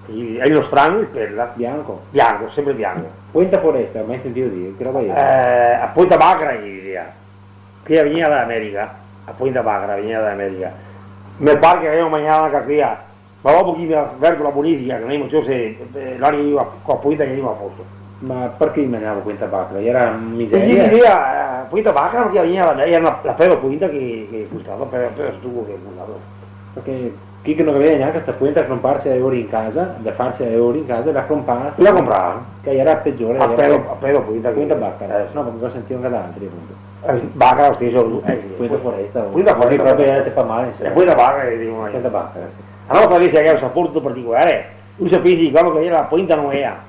Xe el nostran, el perla. Bianco? Bianco, sempre bianco. Poenta foresta, mai sentìo dire? Che roba xe? Eh, a poenta bacra, i dixea. Quea vegnea da America, a poenta bacra vegnea da America. Me par che gavemo magnà anca quea, ma dopo che i ga verto la bonifica, che no gavemo ciò se, eh, là ghe iva co a poenta, ghe iva a posto. Ma parché i magnava poenta bacra? Gera miseria? E i dixea, eh, poenta bacra, parché vegnea da America, gera na, la pedo poenta che, che costava, pedo, pedo stuco che costava. Parché chi che no gaveva gnanca sta poenta da cromparse a euro in casa, da farse a euro in casa, la crompava. La crompava. Che gera pegiore, a gera pedo, a pedo poenta che, poenta bacra. Eh, sì. No, parché go sentìo anca da altri, apunto. Eh, sì, bacra lo steso, eh, sì. Poenta foresta, poenta foresta, proprio, eh, se fa mal, insoma. E poenta bacra, eh, digo, eh. Poenta bacra, sì. La nostra invese gaveva un sapor tuto particolare. Lu se pensa che quando che gera la poenta noea,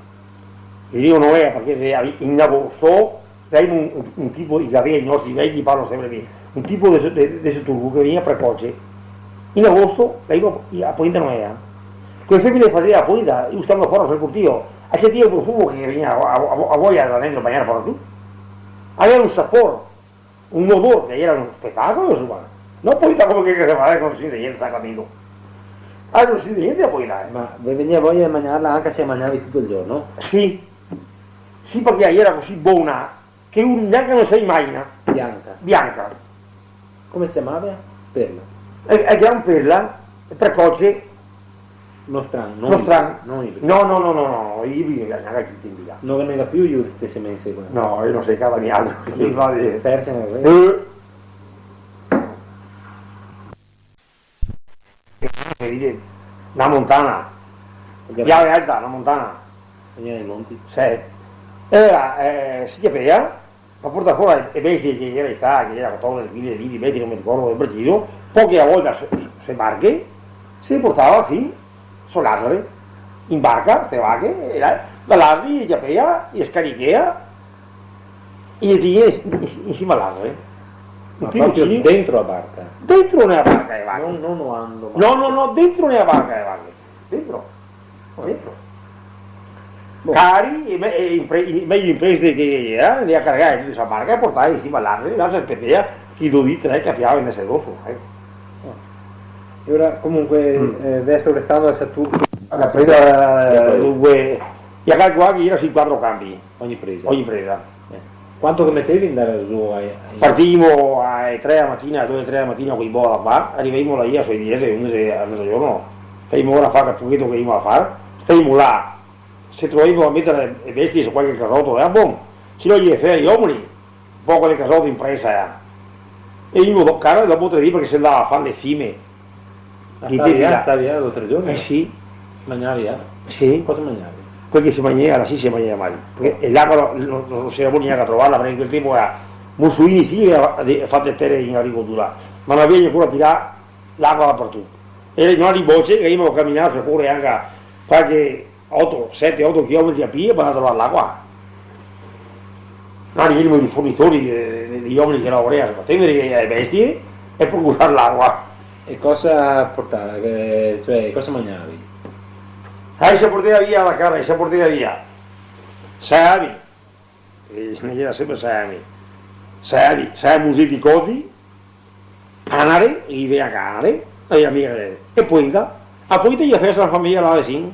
e digo noea parché se, in agosto, gavemo un, un, un tipo, i gaveva i nostri veci, parlo sempre mi, un tipo de, de, de sto turco che vegnea precoce. In agosto, gavemo a poenta noea. Co le femene faseva a poenta, lu stando fora sul cortilo, a sentìa el profumo che vegnea, a, a, a voia de ndar dentro a bagnar fora tuto. Gaveva un sapor, un odor che gera un spetacolo, insoma. No poenta come che, che se fa, eh, che no se sente gnente, sacramento. Ah, no se sente gnente a poenta, eh. Ma ve vegnea voia de magnarla anca se la magnavi tuto el giorno? Sì. Sì, parché gera cusì bona che un gnanca no se la imagina. Bianca. Bianca. Come se ciamava? Perla. E, e gera un perla, precoce. Nostran, no, nostran. No, no, no, no, no, i ibridi gnanca chi tempi là. No ghe n'era più, i, ste semense qua. No, i no se cava nialtro, sì, va ben. Perse, eh. Eh. Se dixe, na montana. Piave alta, na montana. Vegnea dai monti. Sì. E alora, eh, se ciapea, par portar fora e, e bestie che gera stà, che gera quatordese, quindese, vinti metri, no me ricordo de preciso, poche a volta su, su, su barche, se portava fin su Lazare, in barca, ste vache, e là, da là i ciapea, i scarichea, e i le tignea in, in, in sima a Lazare. Ma proprio dentro la barca? Dentro nela barca le vache. No, no, no, no, no, no, dentro nela barca le vache. Dentro. Dentro. Bon. Cari, e me-, e impre-, i mejo imprese che, eh, le ga cargà in sta barca e portà in sima a Lazare, là se spetava che i do dì, tre che piave ndese doso, eh. E ora, comunque, eh, deso restando a Saturno. La presa, dunque, i ga calcolà che gera sui quatro cambi. Ogni presa? Ogni presa. Eh. Quanto che metevi ndar su a, a... Partìimo ae tre a matina, do, tre a matina coi bola qua, rivàimo là a so diese, undese a mezogiorno, fàimo ora far quel pocheto che ghemo da far, stàimo là, se trovàimo da meter e bestie su qualche casoto, eh, bon, se no i ghe fea i omeni, un poco de casoto in presa, eh. E ghemo do-, cara, dopo tre dì parché se ndava a far le sime. Ma chi stavi là, stavi là do tre giorni? Eh sì. Magnavi, eh? Sì. Cosa magnavi? Quel che se magnea, là sì se magnea mal. Parché, e l'acua no, no, no se riva gnanca a trovarla, parché in quel tempo gera, Mussolini sì, gaveva de-, fato e tere in agricoltura, ma no gaveva ancora tirà l'acua dapartuto. E no gera boce, che ghemo caminà, se ocore anca qualche oto, sete, oto chilometri a pie par ndar a trovar l'acua. Là ghe gera i fornitori, eh, i omeni che lavorava par tendere e bestie e procurar l'acua. E cosa portava? Eh, cioè, cosa magnavi? Ah, se portava via la carne, se portava via. Salami. E ghe gera sempre salami. Salami, salami, museti coti, anare, i gaveva anca anare, e i gaveva miga, e poenta, a poenta i ghe fea a na fameja là vicin.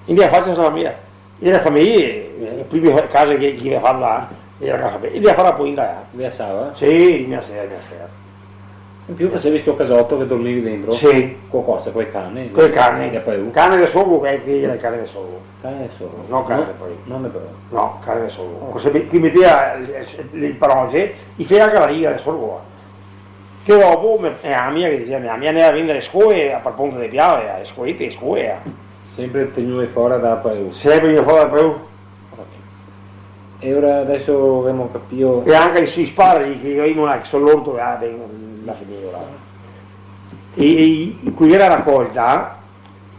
I ghe fea a na fameja. Gera fameje, eh, le prime case che, che i gaveva fato là, gera casa, i gaveva fato a poenta, eh. Le asava? Sì, le asava, le asava. In più fasevi sto casoto che dormivi dentro? Sì. Co cosa? Coi cani? Coi cani. E poi? Cane de sorgo, che, che gera cane de sorgo. Cane de sorgo? No cane de paese. No, no de paese. No, cane de sorgo. Oh. Cosa, che i metea el, el, el paronge, i fea anca la riga de sorgo. Che dopo, me, eh, a mia che dixea, a mia, ndea a vendar le scoe a par Ponte de Piave, le scoete, le scoe, eh. Sempre tegnute fora da paese. Sempre tegnute fora da paese. Ok. E ora deso gavemo capìo. E anca i, i sparagi che gavemo là, che so l'orto, eh, de, la finìa là. E, e, e co gera racolta,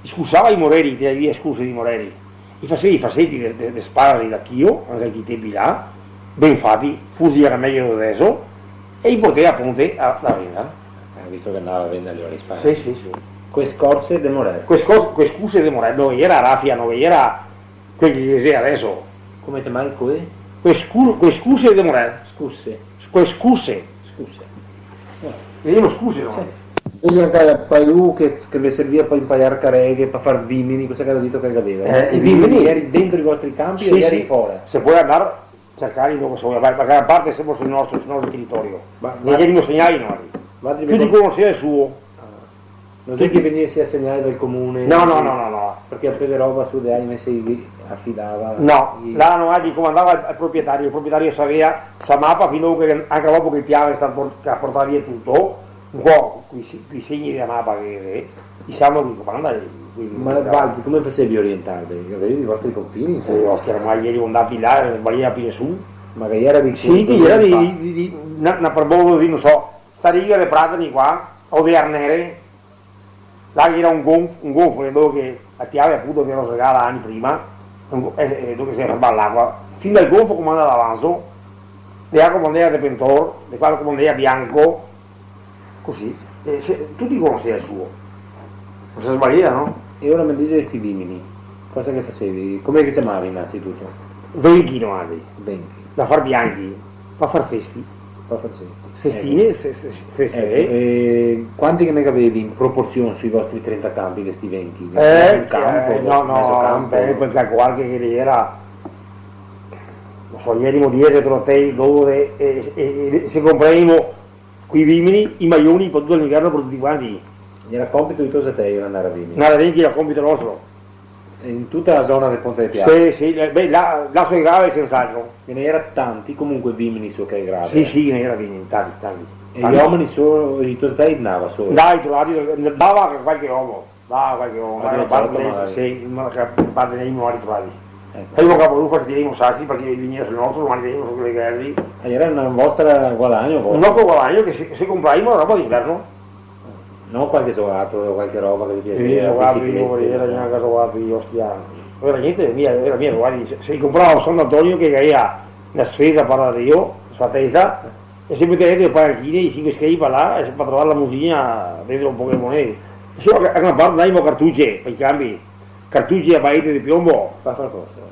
i scusava i moreri, i tirava via le scuse dei moreri. I faseva i faseti de, de, de sparagi da chio, anca in quei tempi là, ben fati, forsi gera mejo de deso, E i portava a Ponte a, a venda. Eh, visto che andava a venda lì a Spagna. Sì, sì, sì. Queste scorse de Morel. Queste scor-, queste scuse de Morel, no, iera rafia, no, iera quel che xe deso. Come se ciama, quele? Queste scu-, queste scuse de Morel. Scuse. Queste scuse. Scuse. Eh. E io scuse, no? Sì. Quindi anca par lu che, che ve servia par inparar careghe, par far vimini, cosa che gavevo dito che gaveva? Eh, i vimini. I vimini ieri dentro i vostri canpi o ieri fora? Sì, sì. Se pol andar cercare, no so, ma, ma gran parte semo sul nostro, sul nostro teritorio. Ma, ma che ghe ne segnai noi. Ma ti... Chi li conoseva el suo? Ah. No xe che vegnese a segnare dal comune? No, no, no, no, no. Parché a Pederoba su de Aime se i afidava. No, i... Là no, i comandava el, el proprietario, el proprietario saveva sta mapa fin dopo che, anca dopo che el Piave xe stà port-, che ga portà via tuto, un po' quei se-, quei segni dela mapa che xe, i sa chi comanda, eh, quindi... Ma valtri come fasevi a orientarve? Gavevi i vostri confini? Eh, ostia, ormai ieri andati là, no sbagliava pì nesun. Ma che iera de... Sì, che iera de, de, de, na, na, par modo de dir, no so, sta riga de Pratani qua, o de Arnere, là che iera un gonf-, un gonfo, che dove che la Piave apunto che iera segada ani prima, un go-, eh, eh, dove che se fermava l'acua, fin dal gonfo comandava Avanzo, de là comandava De Pentor, de qua comandava Bianco, cusì, eh, se, tuti conoseva el suo. No se sbagliava, no? E ora me dise sti vimini, cosa che fasevi? Come che se ciamava inanzituto? Venchi, no, Adi. Venchi. Da far bianchi, par far festi. Par far festi. Festine, eco, fe-, fe-, feste, eco, eh. E quanti che ne gavevi in proporsion sui vostri trenta canpi de sti venchi? Eh, un canpo, eh, no, no, mezo canpo? Eh, par calcolar che, che iera, no so, ierimo diese, trotei, dodese, e, e, e se compraimo coi vimini, i maioni, par tuto l'inverno, par tuti quanti. Iera compito dei toxatei andar a vimini? Andar a vimini iera compito nostro. In tuta la zona del Ponte de Piave? Sì, sì, eh, beh, là, là su el Grave senz'altro. Ghe ne iera tanti, comunque, vimini su che Grave? Sì, sì, ghe ne iera vimini, tanti, tanti. E tanti. I omeni solo, i toxatei andava solo? Dai, trovati, andava anca qualche omo. Va, qualche, ma, ma che parte, certo, ma sì, ma che parte ne i mori trovi. Eco. Femo capo lu, fastidiremo sasi, parché vegnea sul nostro, domani vegnemo su quele guerre. E iera un vostro guadagno, vostro? Un nostro guadagno che se, se compraimo la roba d'inverno. No qualche giocato o qualche roba che ve piaseva, sì, giocato, biciclete, io, iera, no? Gnanca giocato io, ostia. Iera gnente, mia, iera mia, varda, se, se comprava San Antonio che gaveva na spesa par Rio, su la testa, e se meteva dentro le panchine, i sinque schei par là, e se par trovar la musina, dentro un poco de monete. Insoma, che, a gran parte andavimo a cartuce, par i canpi, cartuce a baete de piombo. Par far cosa?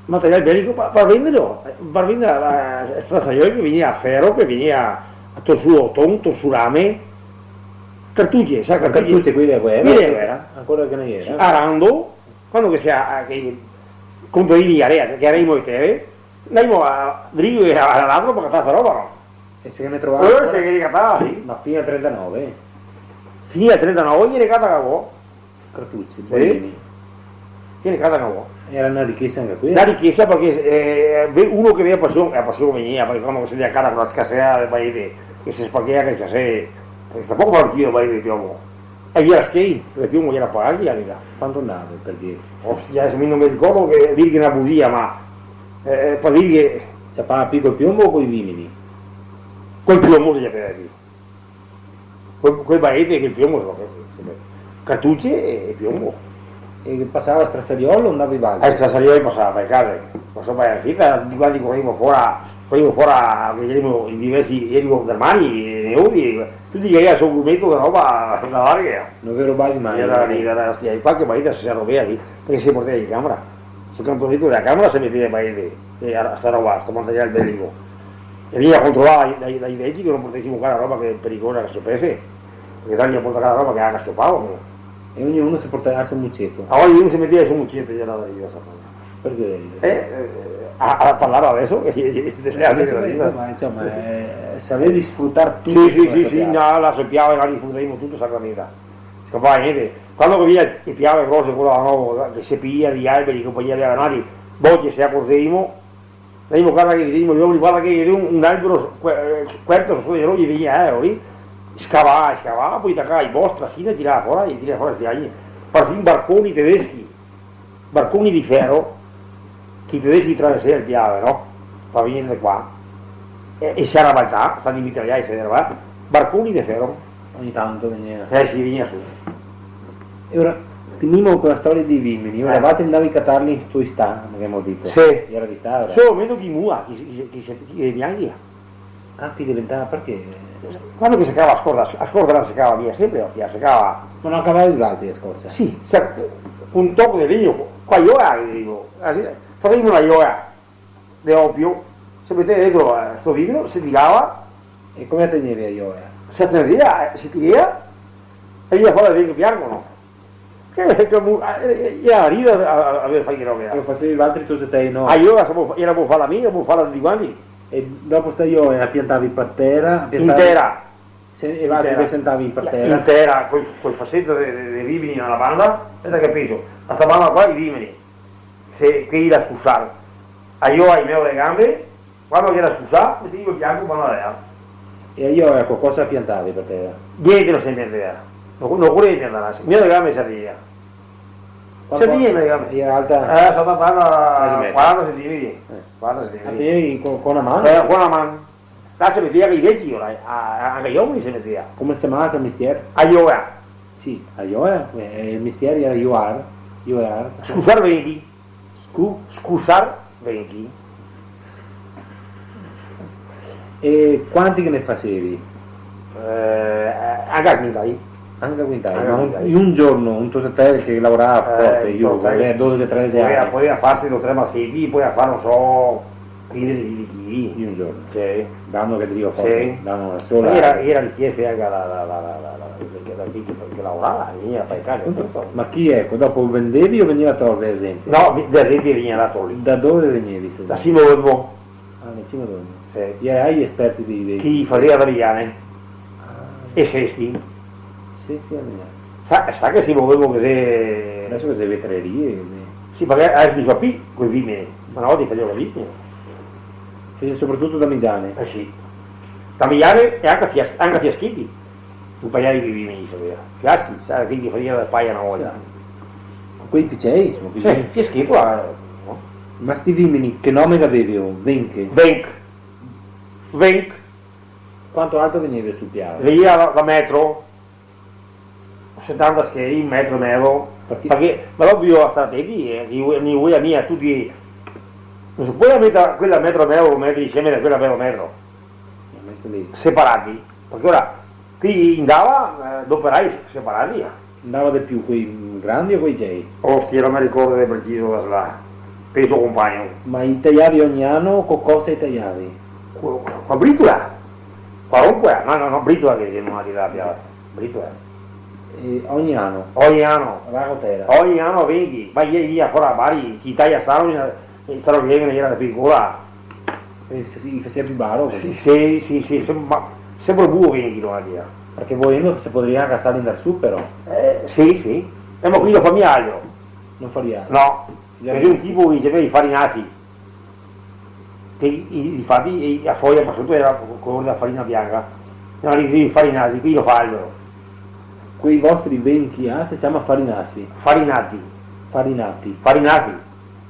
Material belico, par, par venderlo, eh, par vender a, a strasaioli che vegnea a fero, che vegnea a tor su oton, tor su rame, cartuce, sa, cartuce? Cartuce, quele dea guera? Quele dea guera. Ancora che ghe ne iera? Sì, arando, quando che se a, a, che i contadini a rea, che aremo le tere, Andaimo a, drio a, a l'altro par catar sta roba, no? E se ghe ne trovava ancora? Eh, se ghe ne catava, sì. Ma fin al trentanove? Fin al trentanove ghe ne cata che vuto. Cartuci, sì. Boini. Ghe ne cata che vuto. Iera na richesa anca quela? Na richesa parché, eh, ve-, uno che gaveva pasion, la pasion vegnea, parché quando che se ndea a casa co la scarsea del paese, che se spachea, che se, parché sta poco par el chilo el paese de piombo. E via schei, parché el piombo iera pagà, i ani là. Quanto ndava, par dir? Ostia, deso mi no me ricordo, che dir che xe na busia, ma, eh, par dir che... Ciapava pì col piombo o coi vimini? Col piombo se ciapava pì. Col, col baete che el piombo, no, che, che, cartuce e, e piombo. E pasava a Strasariolo o ndava valtri? A Strasariolo pasava, par le case. Pasava par le case, tuti quanti coremo fora, coremo fora, che ierimo in diversi, ierimo germani, e neodi, e tuti che gaveva sto grumeto de roba da larghe. No ve robavi mai? Iera lì, iera, ostia, e qualche baeta se, se robea lì, parché se portava in camera. Sul cantoneto dela camera se meteva el baete, e a, sta roba, sto material belico. E vegnea controlà dai, dai, dai veci che no portesimo qua la roba che xe pericosa che se ciopese, parché tanti a portar qua la roba che la ciopava, no? E ognuno se portava el so muceto? Ah, ognuno se meteva el so muceto, iera da ridar, sa. Parché? Eh, eh, a, a parlar deso, che, che, che, che... Eh, ma, insoma, eh, savevi sfrutar tuto. Sì, sì, sì, sì, no, là se piava, là sfrutavimo tuto, sacramenta. Scapava gnente. Quando che vegnea le piave grose, quela là, no, che se piglia i alberi, che poi i alberi, boce, se acorzevimo, ndavimo, varda che disemo, i omeni, varda che xe un, un albero s-, que-, eh, cuerto su de noi, vegnea, eh, lì, scavava, scavava, poi tacava i bo, strasina, tirava fora, e tirava fora sti alberi. Parfin barconi tedeschi, barconi de fero, che i tedeschi traversea el Piave, no? Par vegner de qua. E, e se iera baltà, stati mitragliai, se iera, barconi de fero. Ogni tanto vegnea. Eh sì, vegnea su. E ora finimo co la storia dei vimini. Ora, eh, valtri ndavi a catarli in sto istà, che gavemo dito. Sì. Iera d'istà, ora. Solo meno che i mua, che, che, che, che bianchi. Ah, che diventava, parché? Quando che se cava a scorza, a scorza no se cava via, sempre, ostia, se cava. Ma no cavavi valtri a scorza? Sì, se, un toco de legno, qua io, eh, digo, eh, sì, facevo una iola de opio, se meteva dentro, eh, sto vimeno, se tirava. E come la tegnevi a iola? Se tegniva, eh, se tirava, e vegniva fora dentro bianco, no? Che, che mu-, eh, eh, iera rida a, a, a far che robe, eh. Lo facevi valtri tosetei, no? Ah, io la savevo fa-, iera bo fala mi, la bo fala tuti quanti. E dopo sta iola la piantavi par tera, la piantavi... In tera. Se, e valtri ve sentavi par tera? In tera, col, col faseto de, de, de vimeni na banda, speta che penso, a sta banda qua i vimeni, se, che i la scusar, a iola in mezo de gambe, quando che la scusà, metevo el bianco, banda de là. E a iola, eco, cosa piantavi par tera? Gnente no se piantava, no, no ocoreva piantar, in mezo de gambe se tirava. Quanto... Se tirava in mezo de gambe. Iera alta? Eh, sta alta... Quasi metro. Quaranta centimetri. Eh. Quaranta centimetri. La tegnevi co, co na man? Eh, co na man. Là se metea i veci, ora, a, a, anca i omeni se metea. Come se ciamava quel mestier? A iola. Sì, a iola, eh, el mestier iera iolar, iolar. Scusar venchi. Scu-? Scusar venchi. E quanti che ne fasevi? Eh, anca quintai. Anca quintai, anca ma un, quintai. In un giorno, un tosetel che lavorava forte, eh, un tosetel, eh, dodese, tredese ani. Podeva, podeva farse do tre maseti, podeva far, no so, quindese, venti chili. In un giorno? Sì. Dando che drio forte, sì, dando una sola. Ma iera, iera richieste anca da, da, da chi che, che lavorava, vegniva a far casa, questo. Ma chi, eco, dopo vendevi o vegniva a torve la zente? No, vi-, la zente vegniva a torli. Da dove vegnevi, sta zente? Da Simo Olmo. Ah, vicino a Dogno. Sì. I era i esperti dei, dei... Chi faseva da Viane. Ah. E Sesti. Sesti a Viane. Sa, sa che se volevo che se... Deso che xe vetrerie, che xe... Sì, parché deso no se fa pi quel vimene, ma na volta i faseva cusì. Faseva sopratuto da Migiane. Eh sì. Da Migiane e anca Fias-, anca Fiascheti. Un paial de vimeni, i faseva. Fiaschi, sa, quei che i faseva da paia na volta. Sì. Quei picei, insoma, sì, quei... Fiascheti, eh, no? Ma sti vimeni, che nome che gaveva? Venche? Vench. Vench. Quanto alto vegneva sul piano? Vegneva da, da metro setanta schei, un metro e mezo. Parché? Parché, ma dopo bisogna star atenti, eh, che i vo-, no i voia mia tuti, no se pol meter quela a metro e mezo, meter insieme a quela a metro e mezo. Separati. Parché ora, quei ndava, eh, doperai se-, separati, eh. Ndava de più quei grandi o quei gei? Ostia, no me ricordo de preciso da là. Penso compagno. Ma i taiavi ogni ano, co cosa i taiavi? Co, co a britola. Qualunque, no, no, no, britola che se no la tirava, britola. E ogni ano? Ogni ano. Rago tera? Ogni ano vegni, ma i, i via fora a Bari, i taia sta roba, e sta roba che iera da picola. E i fasi-, i faseva pi baro, sì, cusì? Sì, sì, sì, sem-, ma sempre buo vegni, no, la tia. Parché volendo se podaria anca star, ndar su, però. Eh, sì, sì. Eh, ma quei no fa mia altro. No faria altro. No. Bisogna... Ghe xe un tipo che i ciamava i farinasi, che i, i, difati, i, a foia par soto iera color da farina bianca. No, i, i farinasi, quei no fa altro. Quei vostri venchi, ah, se ciama farinasi? Farinati. Farinati. Farinasi.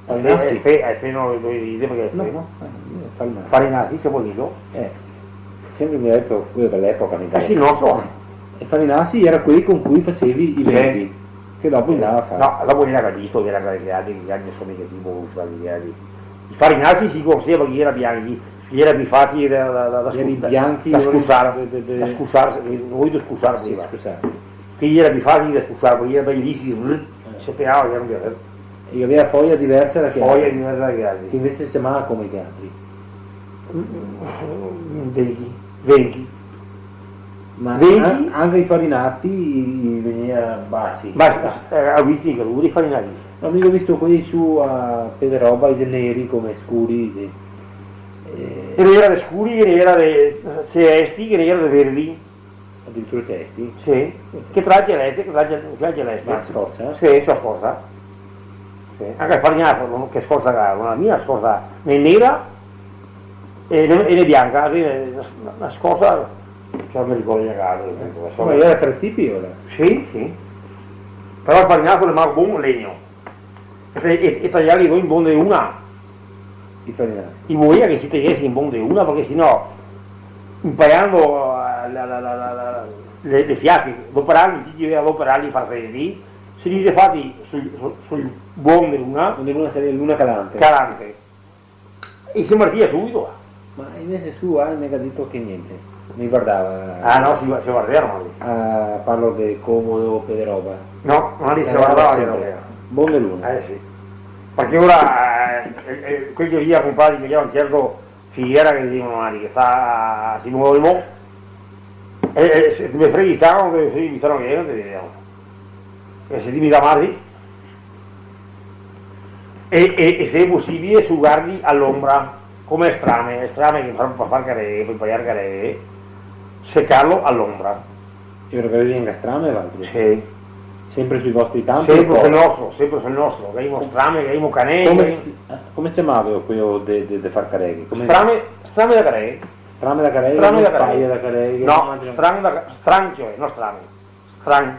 Farinasi? Eh, fe-, eh, fe-, no, no esiste parché xe... No, fe-, no, eh, farinasi. Farinasi, se pol dirlo. Eh, sempre mi go dito, quei de l'epoca, mi... Eh sì, no so. E farinasi iera quei con cui fasevi i venchi, sì, che dopo ndava a far. No, dopo iera visto che iera che altri, che altri, insoma, che tipo, che altri. I farinasi se conoseva parché iera bianchi, iera pi facili da, da, da, da... Iera scu-, bianchi, da scusar, de, de, de... Da scusar, voio scusar prima. Sì, scusar. Che iera pi facili da scusar, parché iera bei lisi, vrr, eh, se pegava, iera un piaser. E i gaveva foia diversa da che altri. Foia diversa da che altri. Che invese se ciamava come che altri. Venchi, venchi. Ma venchi? An-, anca i farinati i, i vegneva basi. Ma, eh, go visto anca lori i farinati. No, mi go visto quei su a Pederoba, i xe neri come scuri, sì. Eh. Ghe ne iera de scuri, ghe ne iera de celesti, ghe ne iera de verdi. Adiritura celesti? Sì. Sì, sì. Che tra celeste, che tra ce-, che tra celeste. Ma scorsa? Sì, su scorsa. Sì. Anca el farinaso, no, che scorsa che ga, no la mia scorsa né nera e né, e né bianca, sì, na, na scorsa, ciò, no me ricordo gnanca altro, insoma. Ma iera tre tipi, ora? Sì, sì. Però el farinaso l'è bon legno. E, e, e taiarli do in bon de una. I farinasi. I voea che se taiese in bon de una, parché se no, impaiando, eh, la, la, le, le fiasche, doperarli, chi che doveva doperarli, far festi, se li xe fati sul, sul, sul bon de una. Bon de una saria l'una calante. Calante. E se martia subito, va. Ma invese su, ah, me ga dito che gnente. Me guardava. Ah, no, se, se guardava, no. Ah, parlo de comodo, pe de roba. No, no, lì se guardava, sempre. Bon de luna. Eh, sì. Parché ora, eh, eh, eh, quei che via, compari, che gera un certo Filiera che dixevano, ah, che sta, se move mo. E, e se te me freghi sta, no, te me freghi sta, no, che no te digo. E se ti me dà male, e, e, e se xe posibile, sugarli a l'onbra, come strame, strame che fa, fa far careghe, par paiar careghe, secarlo a l'onbra. E ora che gavì anca strame, valtri? Sì. Sempre sui vostri canpi? Sempre sul nostro, sempre sul nostro, che gavemo strame, che gavemo caneghe. Come se, eh, come se ciamava queo de, de, de far careghe? Come... Strame, strame da careghe. Strame da careghe, strame da careghe. Paia da careghe, no, no, stran da ca-, stran, cioè, no strame. Stran.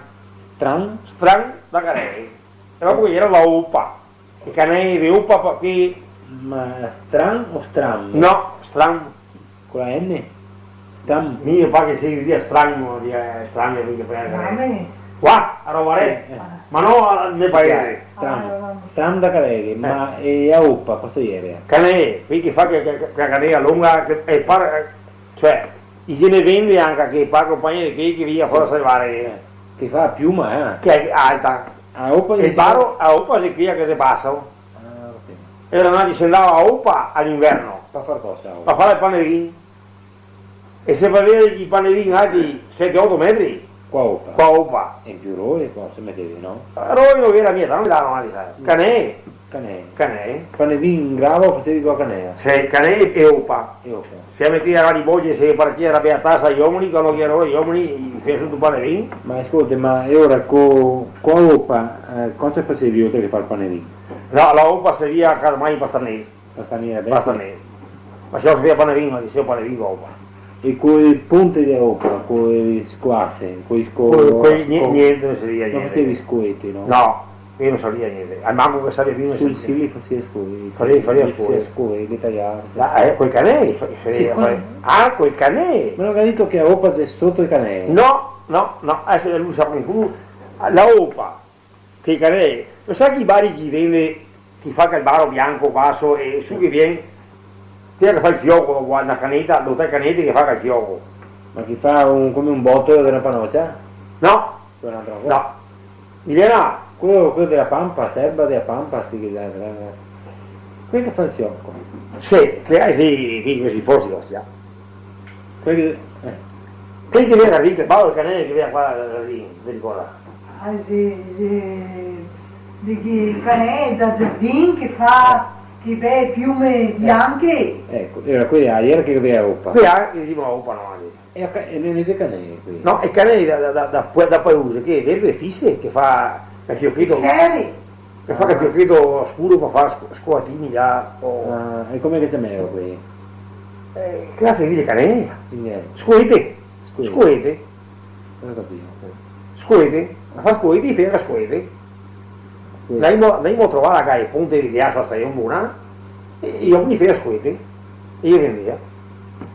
Stran? Stran da careghe. E dopo ghe gera la opa. E canei de opa, parché... Ma stran o stram? No, stran. Co la N? Stram. Mi me par che se dixea stran, no, dixea stran, mica per... Strame. Qua, a roba re. Sì, eh. Ma no, a, nel paese. Stram. Ah, no, no. Stram da careghe, eh, ma e a opa, cosa gera? Canei, quei che fa che, che, che, che canea longa, che, e par-, cioè, i ghe ne vende anca che par compagnia de quei che via fora, sì, se levare. Eh, che fa a piuma, eh? Che xe alta. A opa... E el baro, a opa xe quea che xe basa. Ah, ok. Gera, no, se ndava a opa a l'inverno. Pa far cosa, a opa? Pa far el panevin. E se faseva i panevin alti sete, oto metri. Co a opa? Co a opa. E in più roi, qua se metevi, no? Roi no ghe gera mia, tanto là, no, sa. Canei. Canei. Canei. Panevin in grava o fasevi co a canea? Sì, canei e opa. E opa. Se metea a ribogia, se partia, gera bea tasa ai omeni, quando che gera ora i omeni, i fea su un panevin. Ma scolta, ma e ora co, co a opa, eh, cosa fasevi oltre che far panevin? No, la opa servia casomai pa starnir. Pa starnir, beh. Pa starnir. Ma se no se fea panevin, ma se fea panevin co opa. E co e ponte de opa, co e scoase, co e sco-, co, co e sco-, nie-, gnente, no servia gnente. No fasevi scoete, no? No. Che no servia gnente, almanco che savia mi no servia. Sul Sili fasea scoe, fasea, fasea scoe. Scoe, che taiar, fasea scoe. Ah, eh, coi canei, fa-, fasea, sì, fa-, ah, coi canei. Ma no ga dito che a opa xe soto i canei? No, no, no, eh, se lu sa come fu. La opa, che i canei, no sa che i bari che vende, che fa quel baro bianco, baso, e su che vien, quea che fa el fioco, co na caneta, do tre canete che fa quel fioco. Ma che fa un, come un botolo de na panocia? No, Quel altro ancora? No. Milena! Queo, queo dea Pampa, serba dea Pampa, sì, che la, la, la. Quel che fa el fioco. Sì, che, eh, sì, sì, sì, forse, ostia. Quel che, eh. Quel che vien da Rico, Paolo Canè che vien qua da Giardin, te ricorda? Ah, sì, sì. De che Canè da Giardin che fa, che bele piume bianche. Eco, gera quea, gera che gavea opa. Quea che dixemo opa, no? E a ca-, e no xe canei quei? No, xe canei da, da, da, da, da paese, che verde fise, che fa el fiocheto, che fa el fiocheto scuro, ma fa sco-, scoatini là, o... Ah, e come che ciameva quei? Eh, che là se dixe canei? Quindi xe... Scoete. Scoete. Scoete. Go capìo. Scoete. A fa scoete, i fea scoete. Sì. Ndaimo, ndaimo a trovar là, che a ponte de Ghiaso, a Stajon Bona, e, e i omeni fea scoete, e i vendea.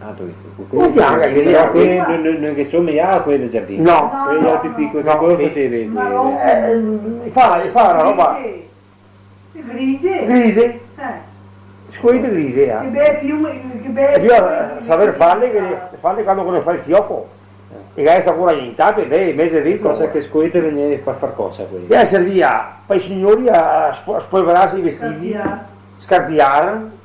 Ah, te digo, come se ciama? Che i vendea. Però quei no, no, no che somea a quei del Giardin. No. Quei altri picoli, no, che cosa sì. Che se vede? Eh, i fa, i fa na roba. Grixe. Grixe. Eh. Scoete grixe, eh. Che bele piume, che bele... E bisogna saver farle, che le, farle quando che no fa el fioco. E che resta ancora intate, beh, mese dentro. Cosa che scoete vegnea par far cosa, quei? Che servia par i siori a, a spo-, a spolverarse i vestiti, scarpiar. Scarpiar.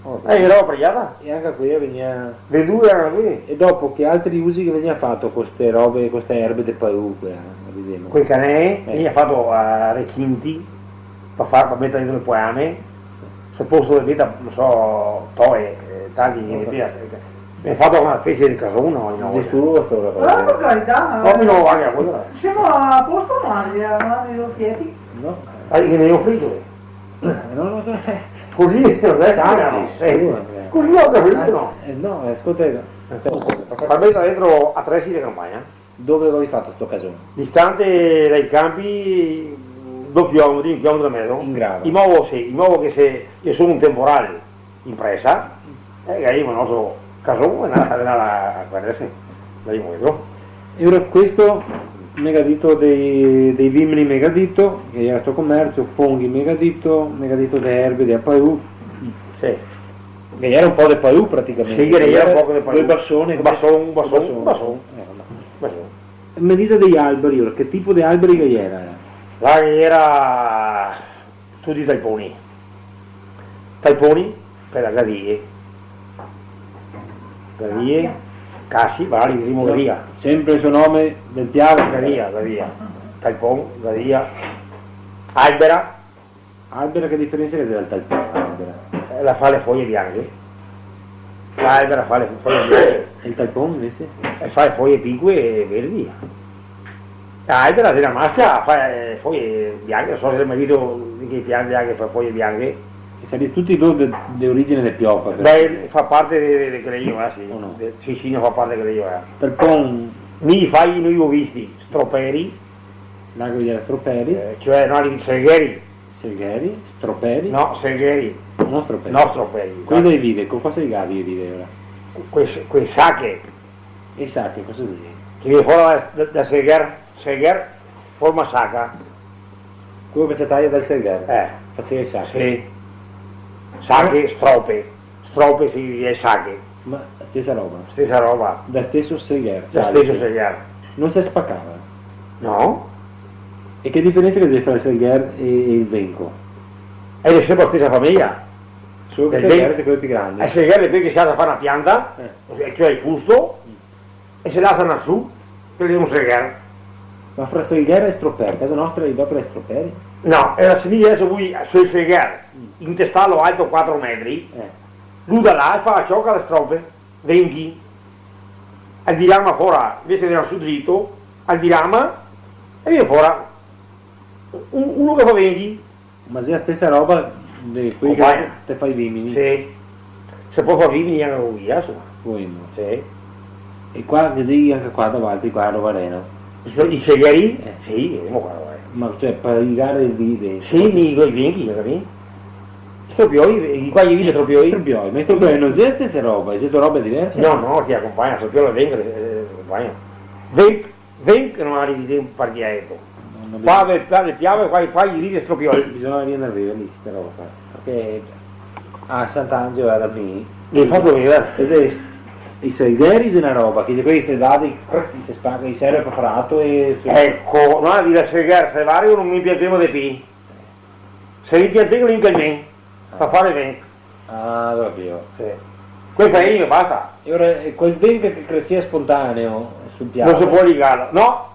Oh, eh, roba pregiada. E anca quea vegnea vendua, anca quea. E dopo che altri usi che vegnea fato co ste robe, co ste erbe de paù, quea, ad esempio? Coi canei, eh, vegnea fato, eh, rechinti, par far, par meter dentro el poame. Al posto de meter, no so, toe, eh, tagli, che metea ste, me ga fato na specie de cason, no? Xe solo sta roba qua. Ah, par carità, no, eh. No, mi no, varda, quela. Semo a posto, Maria, no, i ochieti? No. Ah, che me ga ofrito. Eh, no lo so. Cusì, no xe... Sì, eh, sì, eh. Cusì go capìo, no? Eh, no, eh, scolta, eh, par meter dentro atresi de campagna. Dove gavevi fato sto cason? Distante dai canpi do chilometri, un chilometro e mezo. In grava? In modo, sì, in modo che se ghe xe un temporal in presa, eh, che gavemo el nostro cason e ndava, ndava a guardarse, ndavimo dentro. E ora questo me ga dito dei, dei vimeni, me ga dito, che gera sto comercio, fonghi me ga dito, me ga dito de erbe, de paù. Sì. Che ghe jera un po' de paù praticamente. Sì, che ghe jera un poco de paù. Due basone, un bason, un bason, un bason. Eh, vabè. Bason. Me dise dei alberi, ora, che tipo de alberi che ghe jera? Là ghe jera tuti talponi. Talponi, par le gadie. Gadie, casi, magari diremo gadia. Sempre el so nome del Piave. Gadia, gadia. Talpon, gadia. Albera. Albera, che diferensa che xe dal talpon, albera? Eh, la fa le foje bianche. L'albera fa le foje bianche. E el talpon invese? E fa le foje picoe e verdi. L'albera xe na masa, fa le foje bianche, no so se te ga mai visto de che piante che fa foje bianche. E sarìa tuti do de, de origine de piopa, par... Beh, fa parte de, de, de quele, eh, sì. O no? De, sì, sì, no, fa parte de quele, eh. Talpon. Mi i fai, no i go visti, stroperi. Là che ghe jera stroperi. Eh, cioè, no, i selgheri. Selgheri? Stroperi? No, selgheri. No stroperi. No stroperi, quei dai vide, co cosa i ga dai vide ora? Que-, quei sache. E sache, cosa xe? Che vien fora da, da, da selgher, selgher forma saca. Queo che se taia dal selgher? Eh. Fasea e sache? Sì. Sache, strope. Strope, sì, e sache. Ma stesa roba. Stesa roba. Da steso selgher, da steso selgher. No se spacava? No. E che diferensa che xe fra el selgher e, e el venco? Xe sempre la stesa fameja. Solo che el selgher xe queo pì grande. El selgher xe queo che se lasa far na pianta, eh, cioè el fusto, e se lasa na su, che xe un selgher. Ma fra selgher e stroper, casa nostra i dopera stroperi? No, e la se vede deso, voi, sul selgher, mm, intestalo alto quatro metri, eh, lu da là e fa la cioca da strope, venghi, el dirama fora, invese de andar su drito, el dirama e vien fora un, uno che fa venghi. Ma xe la stesa roba de quei che te fa i vimini? Sì. Se pol far vimini anca co quea, insoma. Sì. E qua, che xe anca qua davanti, qua a Rovareno? I so-, i selgheri? Eh. Sì, xe qua, eh. Ma, cioè, par ligare el vide? Sì, mi, coi venghi, capì? Stropioi, i qua i vide stropioi? Stropioi, ma i stropioi no xe la stesa roba, xe do robe diverse? No, no, se acompagna, stropioi e venghi, eh, se acompagna. Venghi. Venghi, no, i dise par dialeto. No, no. Qua de, qua de Piave, qua, qua i dise stropioi. Bisogna vegner a vedar lì, sta roba qua. Parché a Sant'Angelo, da mi... Ve faso vedar. Eh, xe, i selgheri xe na roba, che xe quei che se dà, i se spaca, i serve par far ato e... Eco, no, i dise selgheri, se vario no i piantemo de pì. Se i piantemo in calmen, par far venghi. Ah, go capìo. Sì. Quel fa vegner e basta. E ora, e quel venco che cresea spontaneo sul Piave? No se pol ligarlo, no.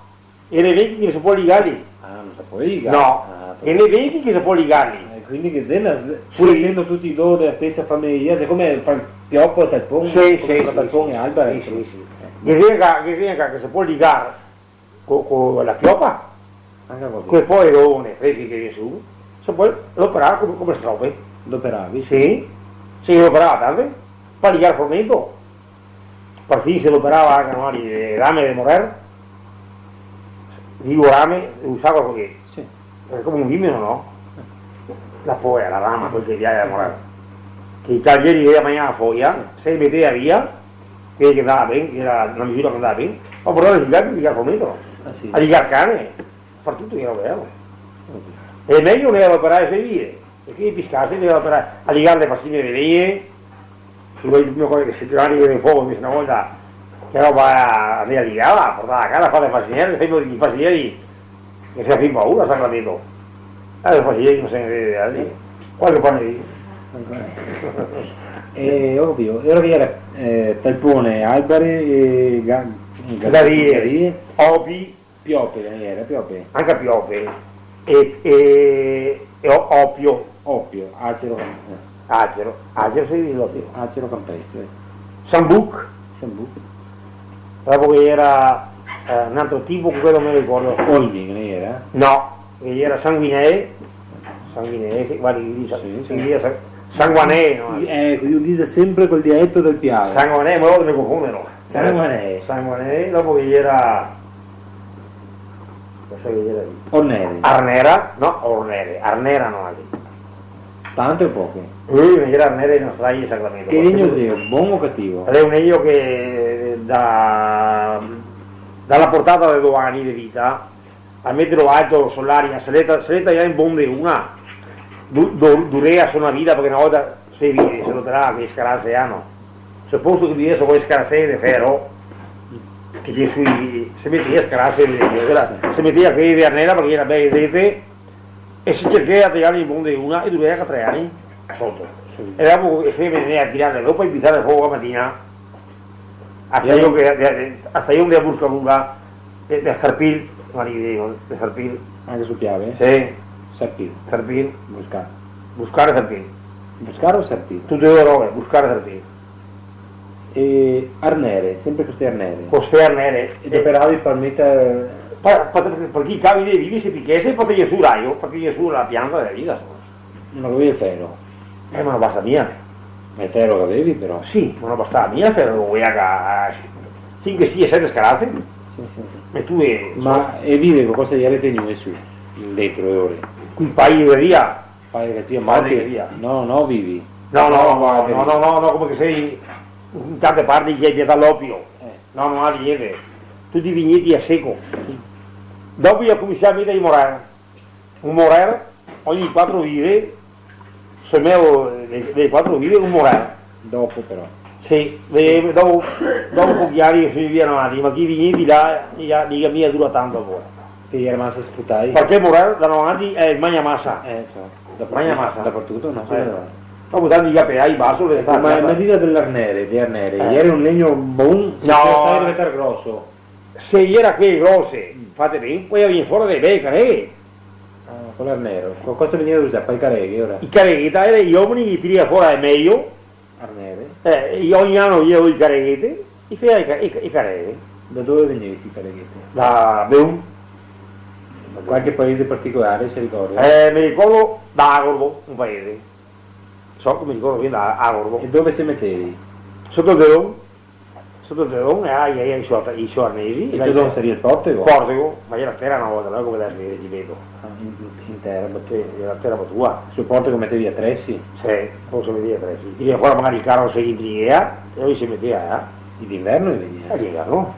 E i venghi che no se pol ligarli. Ah, no se pol ligar. No. Ah, che i venghi che se pol ligarli. Eh, quindi che xe na, pur esendo tuti do dela stesa fameja, xe come fra el piopo e el talpon, sì, come fra el talpon e l'albera, sì, insoma. Sì, sì. Che xe che, che xe che, che se pol ligar co, co la piopa, anca co, co le poe done fresche che vien su, se pol doperar come, come strope. Doperavi? Sì, se doperava tante, par ligar formento, parfin se doperava anca, no, le rame de morer, digo rame, un saco cusì. Sì. Xe come un vimino, no? La poe, la rama, quel che viaia da morer. Che i cavalieri gavea magnà la foia, sì, se i metea via, quei che andava ben, che gera na misura che andava ben, ma portava a ligar, a ligar formento, no? Ah, sì. A ligar cane, far tuto che gera belo. Ovio. E mejo no gera doperar le sue vie, e quindi pì scarso che gera doperar, a ligar le fasine de legne, su quei primi cose che se tirava de fogo, invese na volta che roba, eh, a ligava, portava a casa, far le fasinere, che femo i fasineri, che se fa fin paura, Sacramento. Eh, i fasineri no se ne vede, eh, lì. Qualche pane lì. Eh, ovio, e ora che gera, eh, talpone, alberi, e ga-, ga-, garie, garie. Opi. Piope, ghe n'era, piope. Anca piope. E, e, e o-, opio. Opio, acero, eh. Acero, acero se dise opio. Sì, acero campestre. Sambuc. Sambuc. Dopo ghe gera, eh, un altro tipo, quel no me lo ricordo. Olmi, ghe n'era? No, ghe gera sanguinee. Sanguinee, sì, varda, i dise, sì, sì, i dise san-, sanguanee, no? Eh, i dise sempre col dialeto del Piave. Sanguanee, ma lori me confondeno. Sanguanee. Sanguanee, dopo ghe gera, cosa ghe gera lì? Ornere. Arnera, no, Ornere, Arnera no, lì. Tante o poche? Eh, ghe gera arnere in Australia, in Sacramento. Che legno xe, bon o cativo? Xe un legno che da, da la portata de do ani de vita, a meterlo alto, solari, a se leta, se leta ja in bonde una, du-, du-, durea so na vita, parché na volta Se vide, se notarà che e scarase, ah, no. Sto posto che vide, so quele scarase de fero, che, che sui, se metea scarase de legno, se la, se metea quele de arnera parché iera bele zete, e se cerchea de tajarghe in fondo una, e durea tre ani soto. Sì. E dopo e femene a tirarle dopo e bisare fogo a matina. A stajon de, de, de, a stajon de bruscadura, de, de sarpir, come digo, de sarpir. Anca su Piave? Sì. Sarpir. Sarpir. Bruscar. Bruscar e sarpir. Bruscar o sarpir? Tute e do robe, bruscar e sarpir. E arnere, senpre co ste arnere? Co ste arnere. E te, eh, doperavi par meter... Pa-, pa-, parché i cavi de vide se pichese, par tajar su rajo, par tajar su la pianta de vide, insoma. No gavevi el fero? Eh, ma no basta mia. Ma el fero gavevi, però? Sì, ma no basta mia el fero, no voea ca-, sinque, sie, sete scarase. Sì, sì, sì. E tute, ma e vide co cosa iere tegnue su, dentro e ore? Coi pali de via. Pali de via, morti? Pali de via. No, no, vivi. No, no, no, no, no, no, no, come che se dise, in tante parti che i ghe ga dà l'opio. Eh. No, no, gnente. Tuti i vigneti a seco. Dopo i ga cominsià a meter i morer. Un morer, ogni quatro vide, se me, de, de quatro vide, un morer. Dopo, però. Sì, de, dopo, dopo pochi ani che so via avanti, ma chi vigneti là, i ga, i ga mia durà tanto ancora. Che i iera masa sfrutai? Parché morer da avanti xe magna masa. Eh, so. Magna masa. Dapartuto, no? Eh. Dopo tanti i ga pelai, baso, le... Eco, ma, ma dise de l'arnere, de arnere, eh, iera un legno bon, se... No. Pensava de meter groso. Se iera quele grose, mm, fate ben, po' vien fora de bele careghe. Ah, co l'arnere. Co-, cosa vegneva usà? Pa i careghi, ora? I careghi, dai, i omeni i tirea fora el mejo. Arnere. Eh, i, ogni ano i, i caregheti, i fea i ca-, i ca-, i careghi. Da dove vegneva sti caregheti? Da Beun. Qualche paese particolare, se ricorda? Eh, me ricordo da Agorbo, un paese. So che me ricordo ben da Agorbo. E dove se metevi? Soto el tedon. Soto el tedon, eh, i, i, i so, i so arnesi. El tedon saria el portego? Portego, ma iera tera na volta, no xe come deso che xe cimento. Ah, in, in, in tera, bat-... Sì, iera tera batua. Sul portego metevi atresi? Sì, po' se metea atresi. Tirea fora magari el caro se intrighea, e lì se metea, eh. E d'inverno i vegnea? Eh, d'inverno.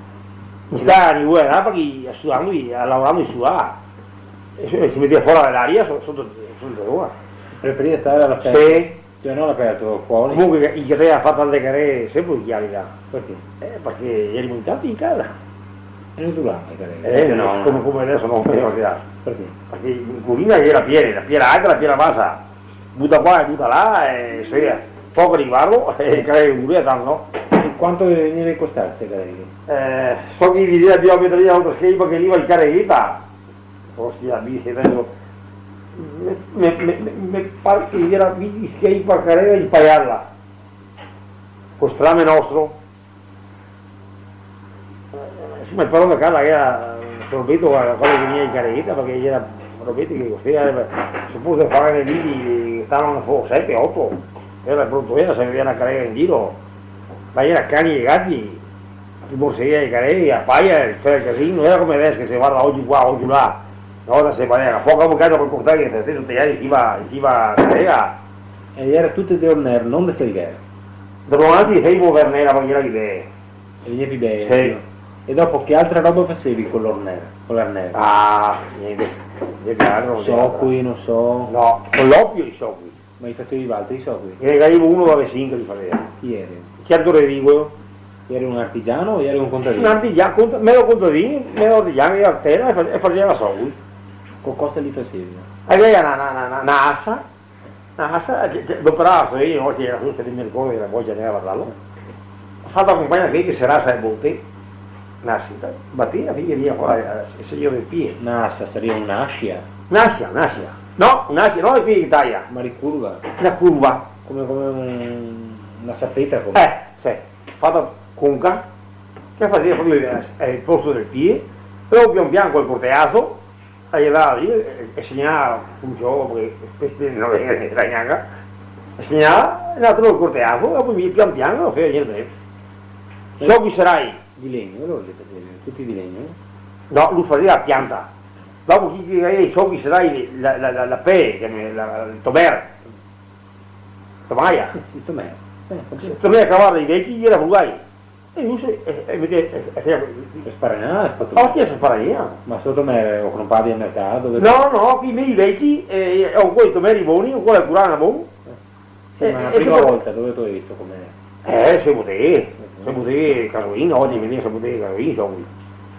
In stà, i voea là, parché sudando, i, laorando i suava. E se, se metea fora l'aria so-, soto, soto el tedon. Preferia stare a l'aperto? Sì. Cioè, no a l'aperto, fora. Comunque, i ghe gavea fato tante careghe, senpre i chiavi là. Parché? Eh, parché i iera in tanti in casa. E no durava le careghe? Eh, no, come, come deso no, no. Parché? Parché in cusina iera piere, la piera alta, la piera basa. Buta qua e buta là, e se, poco riguardo, e careghe no durava tanto, no? E quanto vegneva a costar ste careghe? Eh, so che i diseva, bisogna meter via l'altra schei parché riva el caregheta. Ostia, mi deso, me, me, me, me, me par che iera vinti schei par carega inpajarla. Co strame nostro. Eh, sì, ma el paron de casa iera, eh, sorbeto, varda, quando vegnea in caregheta, parché iera robeti che costava, eh, se pol far lì, che stava fora sete, oto, iera pronto, iera, se vedea na carega in giro, ma iera cani e gati. Ti borsea e careghe, a paia, el fer-, el casin, no iera come deso che se varda ocio qua, ocio là. Na volta se varda, poco a poco, col cortelo, che te, te, te, se va, se va a carega. E iera tute de orner, no de selgher? Dopo avanti se i modernea, parché iera pi bele. E vegnea pi bele, sì. E dopo che altra roba fasevi co l'orner, co l'arner? Ah, gnente, gnente altro, no. Socui, no so. No, co l'opio i socui. Ma i fasevi valtri i socui? Ghe ne gavevo uno da Vesin che li faseva. Chi iera? Certo Redigo. Iera un artigiano o iera un contadino? Un artigiano, cont-, mezo contadino, mezo artigiano, che iera a tera e fa-, e faseva socui. Co cosa li fasevi? E ghe iera na, na, na, na, na asa, na asa, che, che doperava, so, i nostri iera tuti, me ricordo, iera poi ghe n'era da vardarlo. Fata compagna che, che se rasa e bote, na asa, batea, fin che vegnea fora, eh, el segno del pie. Na asa saria un'asia? Un'asia, un'asia. No, un'asia, no, e quei che taia. Ma ricurva? Na curva. Come, come un, na sapeta, come? Eh, sì. Fata conca, che faseva proprio, eh, el posto del pie, e dopo pian pian col corteaso, e ghe dava lì, e, e segnava un gioco, parché, parché no ghe n'era gnanca, e segnava, e l'altro col corteaso, e dopo pian pian no faseva gnente. Eh. Socui serai. Di legno, lori li faseva, tuti di legno? No, lu faseva a pianta. Dopo chi, chi gaveva i socui serai, la, la, la, la pe-, che ne, la, el tomer. Tomaia. Sì, sì, tomer. Eh, capìo. Se tomaia cavar dai veci, iera frugai. E lu se, e, e metea, e, e fea... Se sparanea, el fato. Ostia, se sparanea. Ma sto tomer, o crompava al mercato, dove? No, no, chi me i veci, e, e, o quei tomeri boni, o quei curava bon. Eh. Sì, eh, ma la prima volta dove te lo ga visto, come? Eh, se botega, se botega, casolin, no, ti vedi, se botega, casolin, socui.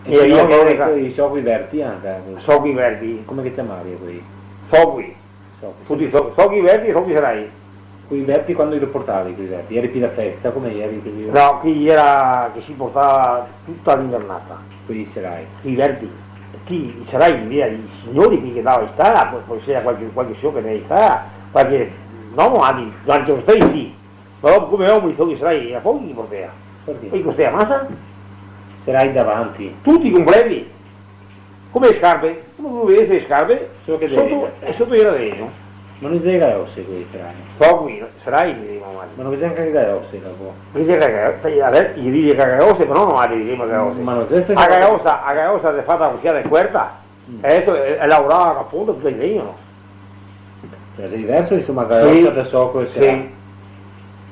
E se no, i socui verti anca, eh. Socui verti. Come che i ciamavi quei? Socui. Socui. Tuti so-, socui verti e socui serai. Quei verti quando i li portavi, quei verti? Iera pi da festa, come iera che... No, quei iera che se portava tuta l'invernata. Quei serai. Quei verti. Chi, i serai, i, i siori che, che dava in stala, po-, po' se iera qualche, qualche sior che ndava in stala, qualche, no, ma di, altri stesi. Ma dopo come omo, i socui serai, iera pochi che i portava. Parché? Parché i costea masa. Serai davanti. Tuti completi. Come e scarpe. Come che vedesi e scarpe. Solo che soto, de legno. E soto iera de legno. Ma no i ghe xe gaose quei serai? Socui, serai, che dixemo, ma... Ma no i ghe xe anca gaose dopo? Che xe gaose, i dixe gaose, però no, i dixe gaose. Ma no xe stesa roba. A gaosa, a gaosa xe fata cusì, de cuerta. Mm. E deso xe, xe laorà a ponta tuta in legno, no? Cioè, xe diverso, insoma, gaosa de soco e serai. Sì.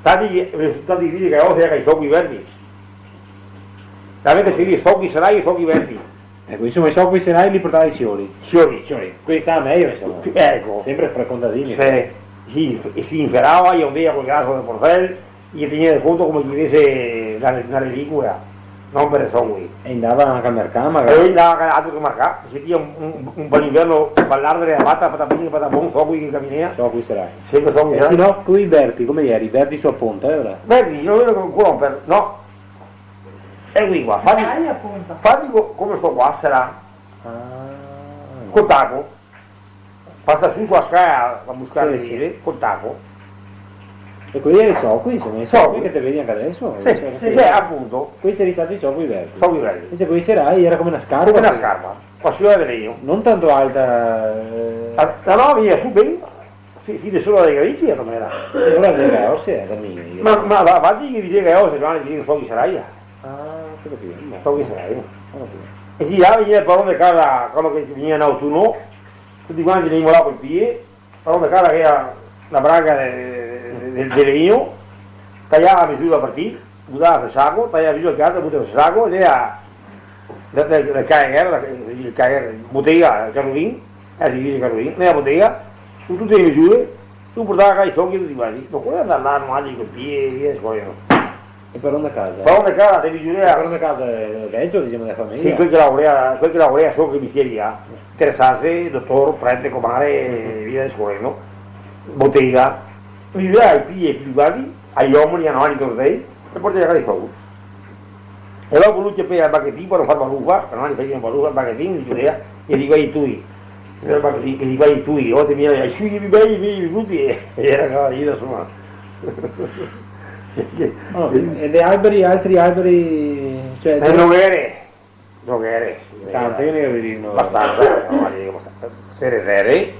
Tanti, tanti dixe gaose, che i socui verti. Veramente se dixe socui serai e socui verti. Eco, insoma, i socui serai i li portava i siori. Siori. Siori. Quei stava mejo, insoma. Eco. Senpre fra contadini. Sì, sì, e se inferava, i ndea col graso del porcel, i ghe tegnea conto come che ghe fese na, na reliquia, no par i socui. E i ndava anca al mercà, magari? E i ndava anca, altro che mercà, se tia un, un, un bel inverno, par l'ardere, a bata, patapin, patapon, socui che caminea. Socui serai. Senpre socui serai. E se no, quei verti, come iera? I verti su a ponta, eh, ora? Verti, no, no, no, no, no. Eco qua, fati, fati co-, come sto qua, sarà. Ah. Col taco. Basta su, su a scala, a buscare le vile, col taco. E quei iera i socui, insoma, i socui che te vedi anca deso, sì, cioè, sì, sì, apunto. Quei sarà stati i socui verti. Socui verti. Invese quei serai iera come na scarpa, come na scarpa, qua su iera de legno. No tanto alta, eh. Ah, no, no, via, su ben. Sì, fin de sora dai granici, come iera. E ora xe gaose, eh, da mi, mi. Ma, ma va, va, ti che dixe gaose, ma che dixe socui serai. Ah, go capìo. Socui serai. Go capìo. E sì, là vegnea el paron de casa, quando che vegnea in autuno, tuti quanti vegnemo là coi pie, el paron de casa che iera na braga de, de, de, de legno, taiava a misura par ti, butava sul saco, taiava via el piato, butava sul saco, e là, da, da, da caegher, da, el caegher, botega, el casolin, eh, se dixe casolin, nea botega, co tute le misure, lu portava a casa i socui tuti quanti. No, quei ndava là, no, altri coi pie, via, scorendo. El paron de casa? Paron de casa, te digo, eh. El paron de casa, eh, vecio, dixemo, dea fameja? Sì, quel che laorea, quel che laorea solo che mistieri, eh. Interesarse, dotor, prete, comare, e via discorendo. Botega. Lu dava i pie, tuti quanti, ai omeni, a no, ai cosdei, e portava a casa i socui. E dopo lu ciapea el bachetin par no far barufa, par no far barufa, el bachetin, lu ciapea, e di quei tui, el bachetin, che di quei tui, o te mira, i sui, i bei, i bei, tuti, e, e iera cavaliere, insoma. Che, che, oh, che e de alberi, altri alberi, cioè, eh, de noghere, noghere, tante, che ne gavevi, noghere? Abastansa, no, abastansa. Seresere.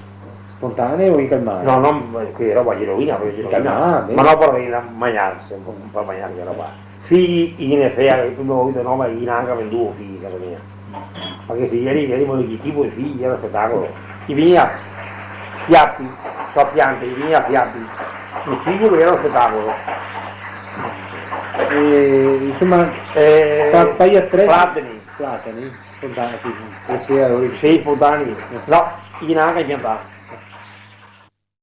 Spontanee o incalmane? No, no, che roba genuina, proprio genuina. Incalmane, beh. Ma no par vegner a magnar, senpre un po' magnar, che roba. Fighi, i ghe ne fea, el primo che go avuto, no, ma i ghe n'à anca venduo fighi, casa mia. Parché fighi, iera, iera un tipo de fighi, iera un spetacolo. I vegnea a fiapi, so piante, i vegnea a fiapi. Un figo che iera un spetacolo. E, insoma, eh, pa-, paia tre... Platani. Platani, spontanei, sì, sì. Eh, sì, alora. Sì, spontanei. Eh. No, i ghe n'à anca piantà.